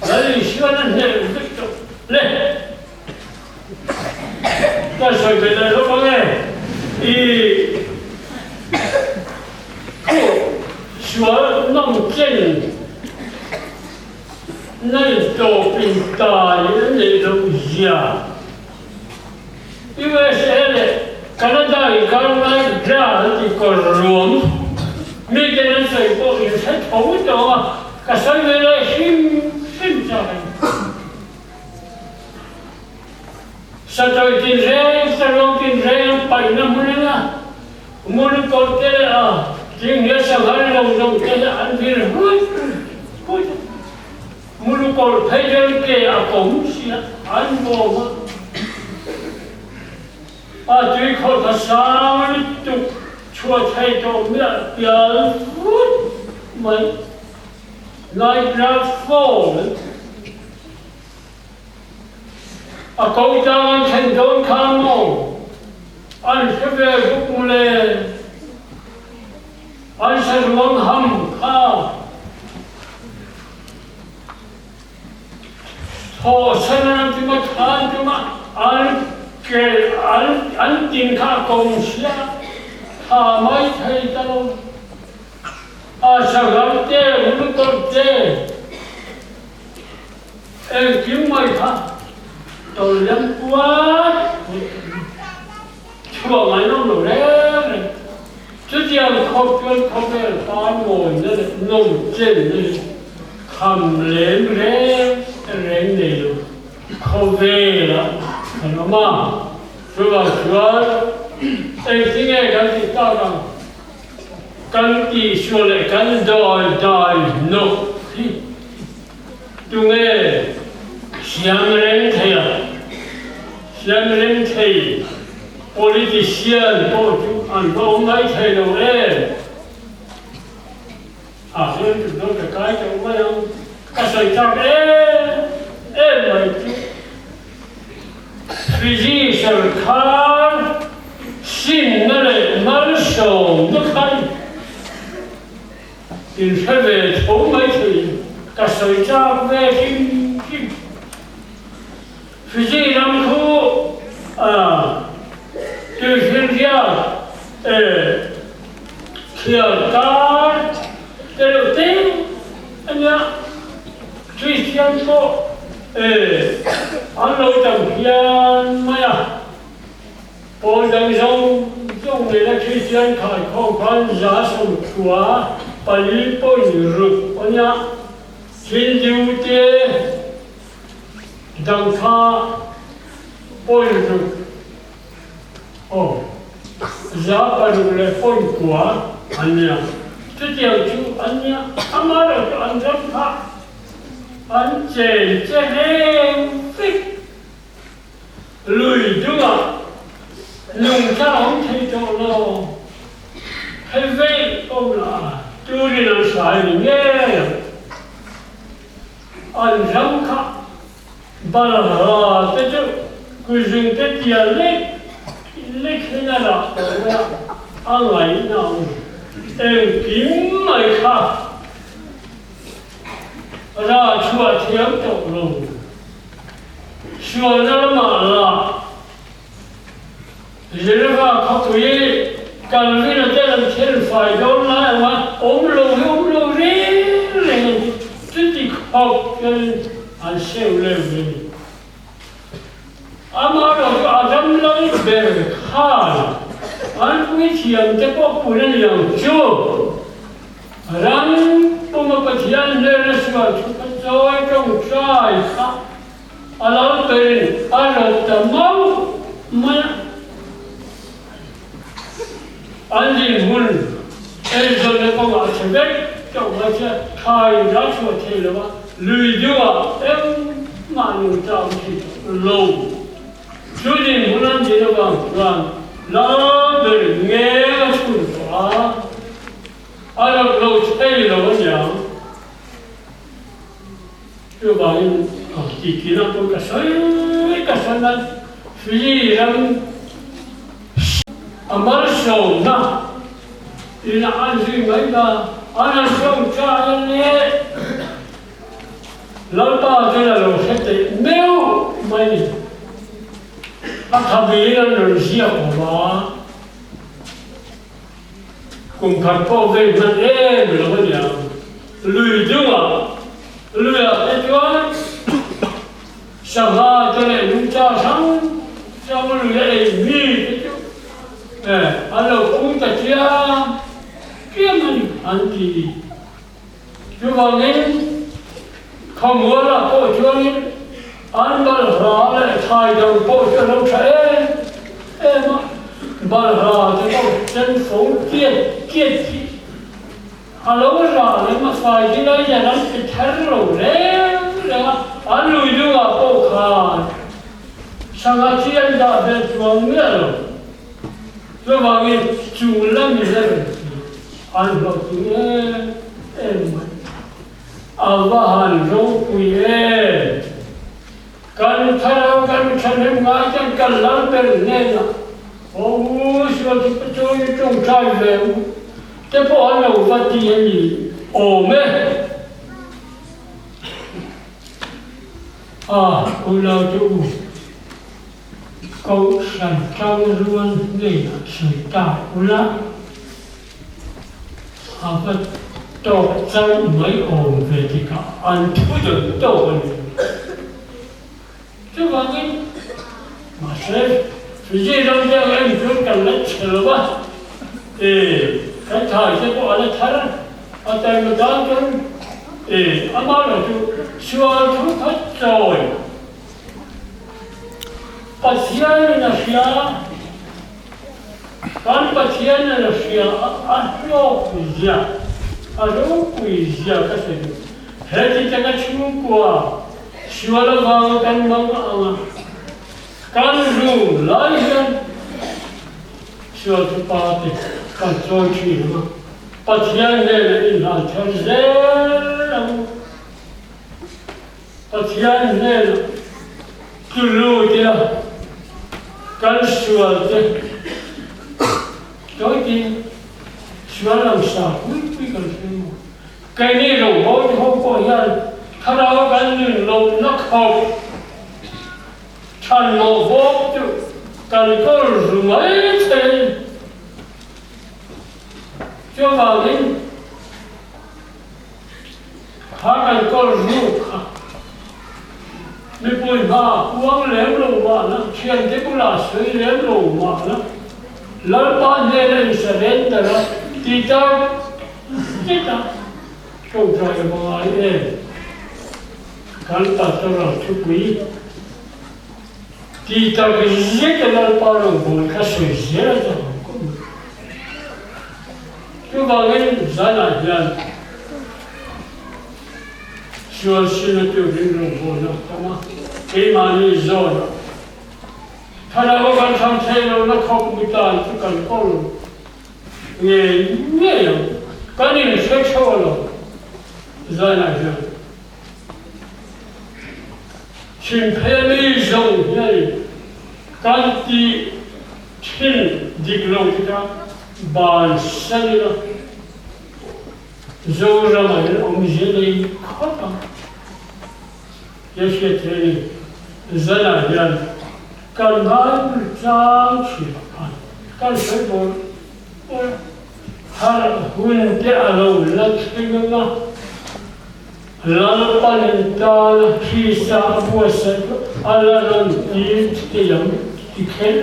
Lal Isuan a hneh vek tawh le. Ka sawi ve leh lawk ang e. I sual nawm chen nei tawp in tai a neih loh zia USA leh Canada inkar Niagara an tih kawr ruam miten an sawi pawh in hre tho tawh a, ka sawi ve leh hrim hrim chak a ni. Satawi tinreng, saruang tinreng an paihna hmun a nia. Hmun kawr te leh a thing leh sanghal zawng zawng te hi an vir huih huih a. Hmun kawr phei chuan ke a kawm si a, an bawm a. A tui khawh kha sang lutuk chhuah thei tawh miah pial vut mai. Niagara Falls. A ko tlang an thlen dawn kha maw? An hre ve zuk mawle. An saruang ham kha thawhsan an tum a, than tum a, an ke an an tin kha a kawng sia, tha mai thei ta lo. A saruang te, mulukawlh te, Engkim mai kha tawlliam puat chhuah ngaihnawm lo reng reng. Chutiang khawp chuan khawvel tan mawina leh nawmchenna hi kham lem reng reng nei lo khawvelah kan awm a. Chuvang chuan engtinge kan tih tak ang? Kan tihsual leh kan dawi dai nawk hi tunge siam reng thei a? Siam reng thei politician pawh chu an va awm mai thei lo em? A hriat chu dawn ka kai tawh mai ang, ka sawi chak em em mai chu. Fiji sawrkar sinna leh malsawmna kha in hre ve tho mai thei, ka sawi chak ve hrim hrim. Fiji ram khu tuifinriat thial kar te reuh te a nia. Kristian pawh e an lo tam hian mai a, pawl dang zawng zawng nena Kristian khaikhawm khan 14 point ruk a nia, Hindu te dang kha point ruk aw 6 leh point kua an nia. Chutiang chu an nia, amaherawhchu an ram kha an chen che reng vek. Lui dungah nungcha a awm thei tawh lo, hei vei awm lah turin an hrai ni ngei ang. An ram kha Balhla te chu kuzung te tia lek lek hian a rah tawh mai a, a ngaihna a awm. Engkim mai kha rah chhuah thiam tawh lo. Sualna lamah lah Geneva khawpui Calvin-a ten an thil fai dawn lai anga awm lo hi awm lo reng reng a ni. Chuti khawp chuan an seu leu mai a ni. Amaherawhchu a ram lal ber khan an puithiam te pawh pun a ni ang chu. Ram puma Pathian hnena sual thu kha chawi tawngtai kha A lo perin a rawt ta mauh mai a. An dinhmun eizawnna kawngah a chhe vek tawh mai che thai ra chhuah thei lo a, lui deuhah engmah nungcha awm thei tawh lo. Chu dinhmun an din avang chuan lal ber ngeng a chhun tawh a, a rawt lo thei lo aniang. Chuvangin tihtina pawh ka sawi ka sawi a, Fiji ram a malsawmna ina an zui mai ta, an han sawm ta a leh Lalpa chuan a lo hre teh meuh mai ni. A thabiin an rawn ziak awm a. Kum khat pawh vei hman em lo a niang. Lui dungah, luiah te chuan sangha te leh nungcha hrang hrang lui a ei mi te chu an lo pung ta chiam chiam a ni an ti. Chuvangin khawmualah pawh chuanin an balhla leh thlai dang pawh chu a lo tha em em a, balhla te pawh sen fo tiat tiat hi a lo rah lem a, fai hi lai hian an ti ther lo reng reng a, an lui dungah pawh khan sangha chi an dah belh chuang miah lo. Chuvangin chung lami ber hi an hlawhtling em em mai. A va han ropui em! Kan thlarau kan thahnem ngai chuan kan lal ber hnenah Aw u sual chu ka chawi tawngtai ve u te pawh an lo va ti a ni awm e. A unau te u. Kohhran tangrual hnenah sawi ta ula, a va tawk chauh mai awm ve tikah an thu dawn tawk a ni. Chuvangin, mahse, Fiji ram te ang en chuan kan la chhe lo va, e, kan thai te pawh a la thar a, a taima dan chuan, e, amaherawhchu sual thu khat chawi. Pathianin a hria, kan Pathianin a hria a, a hlawk zia, a ropui zia ka hre duh. Heti taka chhungkua sual avanga kan mang ang a, kan rum lai hian sual chu pa te kan chawi thin ang a, Pathian hnenah inhlan thar zel ang u. Pathian hnenah tlu lut ila kan sual te tawitin sual lo sa pui pui kan hre maw? Keini rawngbawl ho pawh hian thlarau kan nun lohna khawp chhan mawh bawk chu kan kawl ru mai thei. Chuvangin. Kha kan kawl ruk kha mipui hma puang lem lo mahna, thiante bulah sawi lem lo mahna, Lalpa hnena in surrender a ti tak zet a, tawngtai a va ngai em? Kan pastoral thupui ti tak zet a Lalpa rawngbâwl kha sawi zel a chakawm khawp mai. Chuvangin zanah hian sual sina turin rawngbawlna a tam a, keimahni zawnah thlarau kan thlang thei lohna khawp mutan chu kan kawl ngei ngei ang. Kan inhre theuh alawm zanah hian. Chhimphei mi zawng hian kan tih thin dik lo tikah bansan ila Zoramah hian awmzia nei khawp ang tia hriat theih a ni. Zanah hian kan Bible tlang chhiah khan kan sawi bawrh bawrh a, harh hun te a lo la thleng ang a, Lalpanin tana Krista a buatsaih chu a la rawn tir thei ang ti kher.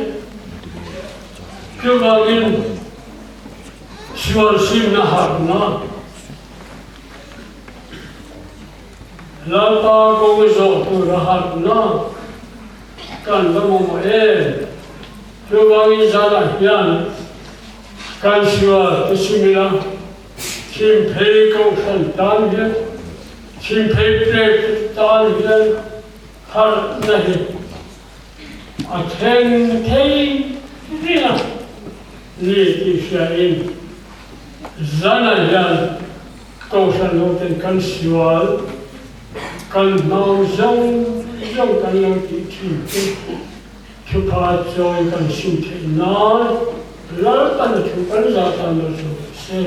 Chuvangin sual simna harhna Lalpa kawng zawh tura harhna kan va mamawh em? Chuvangin zanah hian kan sual ti sim ila. Chhimphei Kohhran tan hian Chhimphei Prek tan hian harhna hi a thleng thei reng a ni tih hriain zanah hian Kohhran hoten kan sual. Kan hmang zawng zawng kan lo tih thin te thupha chawi kan sim theih nan Lalpan a thu kan zah tan lo chu se.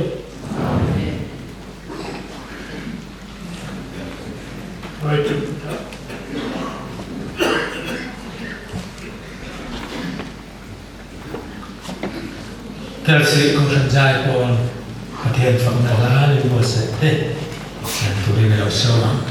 Kelsih Kohhran zai pawn Pathian fakna hla in buatsaih te siam turin a lo sawm ang.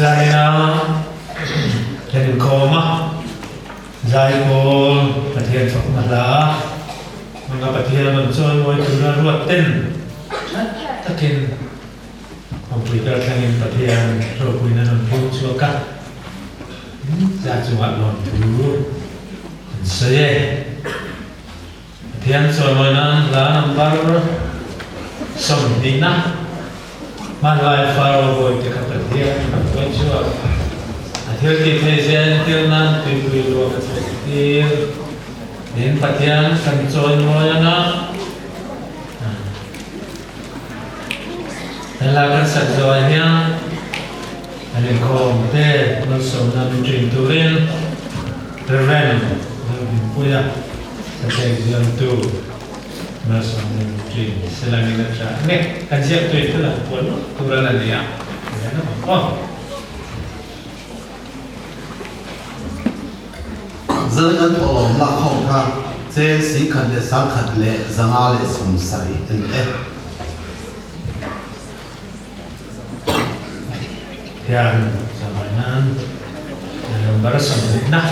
Zaina kan inkhawm a, Zaipawl Pathian fakna hla hmanga Pathian rawn chawimawi tura ruat ten tha takin awmpui kal thlengin Pathian ropuina rawn phur chhuak a, za chungah lawmthu an sawi e. Pathian chawimawi nan hla number sawmhnihna hmanlai Faro bawihte kha Pathian in an pawi chhuak. A thil tih theih zia entir nan tuipui luak a chhuah tir. Tin, Pathian kan chawimawi anga helai kan sak zawh hian an inkhawm te malsawmna min ṭin turin Rev. Lalhlimpuia Satek zialtu malsawmna min ṭin selangin a ṭah nge kan ziak tui thil ang puan ngawt tur a la ni a, tihian a awm aw. Zan kan thawhlawm lak ho kha cheng singkhat leh sangkhat leh zanga leh sawmsarih a ni e. Hian zawhmai nan number sawmhnihna.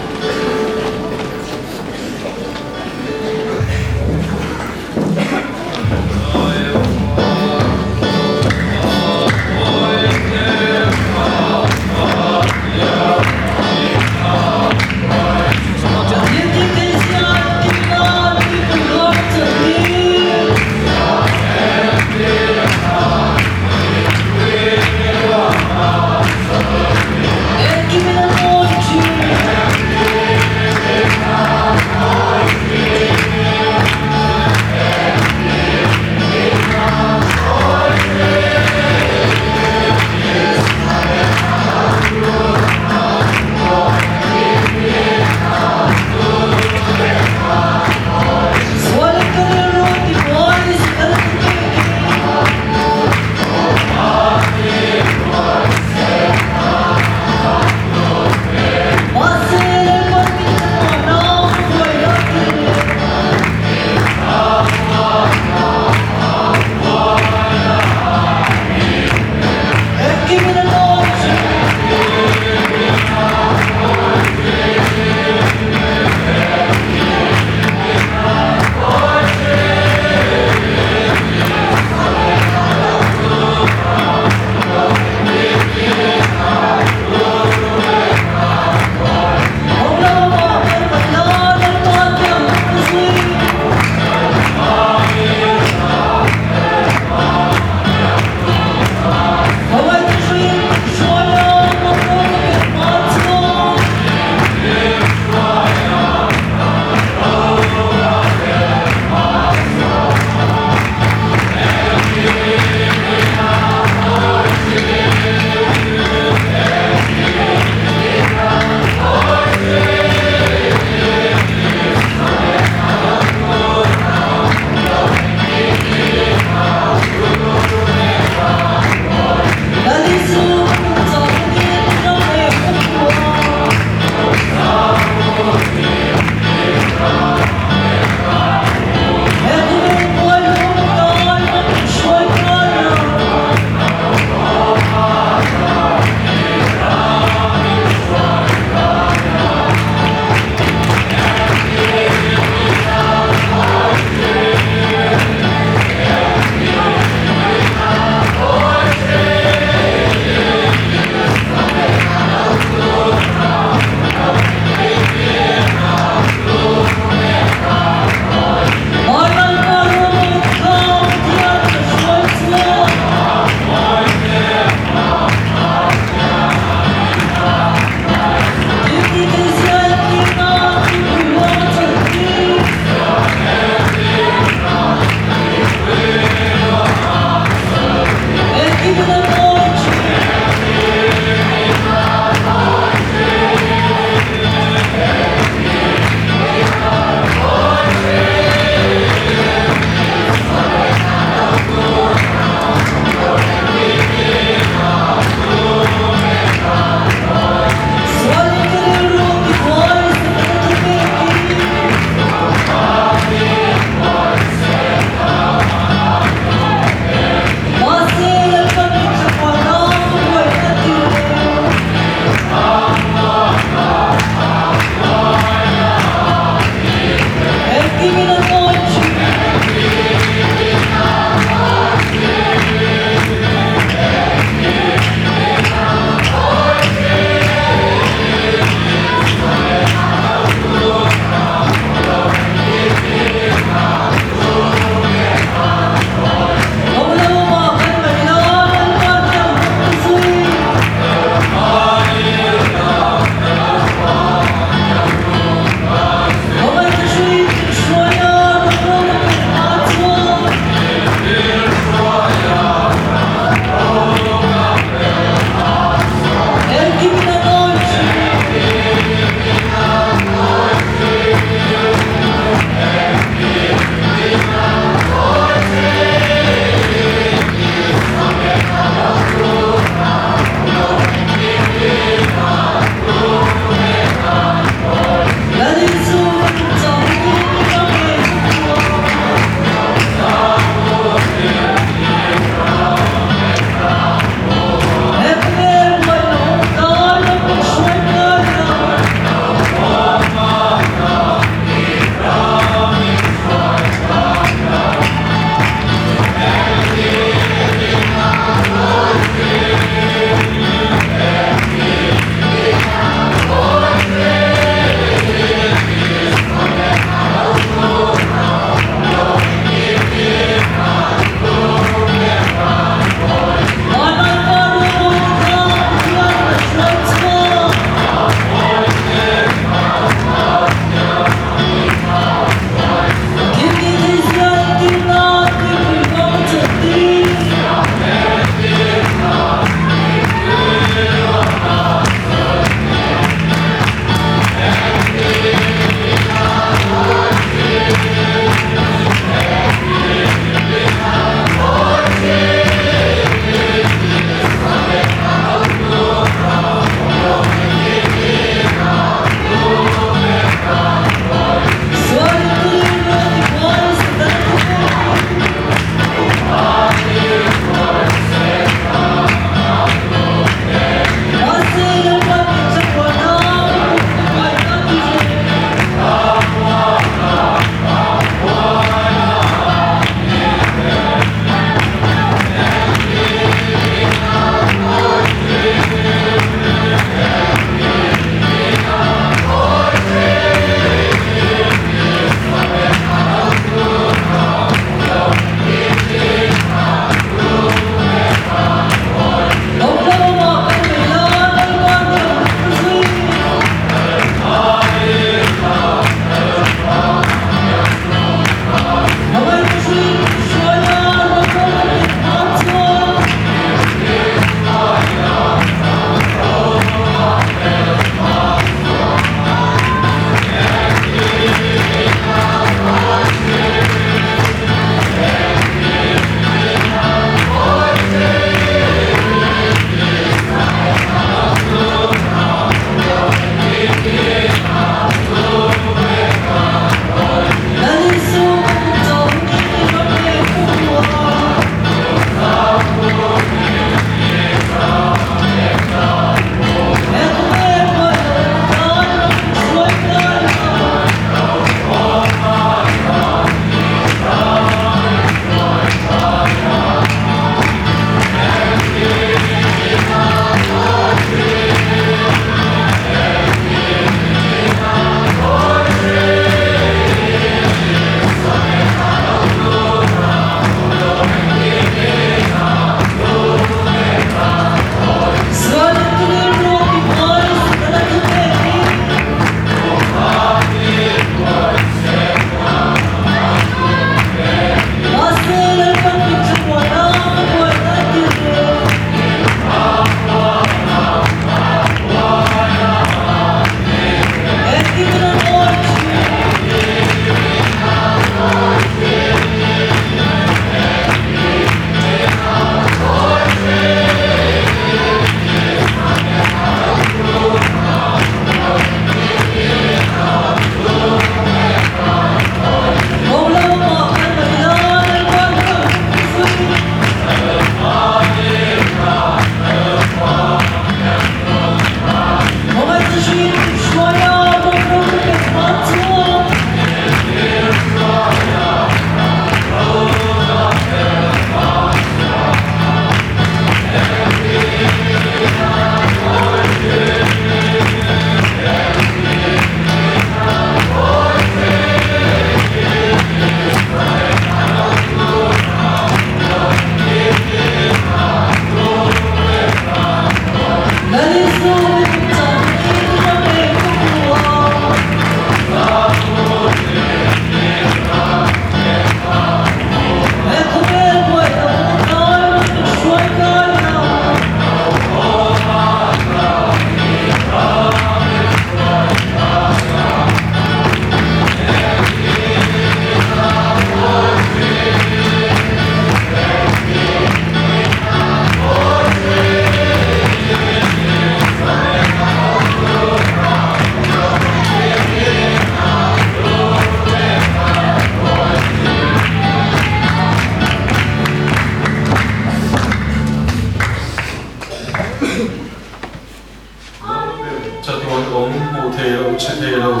thei lo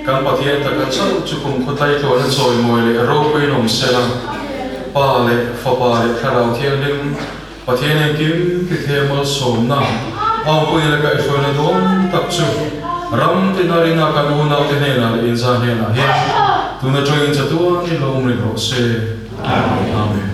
kan Pathian taka chauh chu kum khawtlai tluana chawimawi leh ropuiin awm sela, Pa leh Fapa leh Thlarau Thianghlim Pathian engkim tithe malsawmna awmpui leh kaihhruaina dawn tak chu ram tina rina kan unaute hnenah leh inza hnenah hian tun atangin chatuan i lo awm reng rawh se. Amen.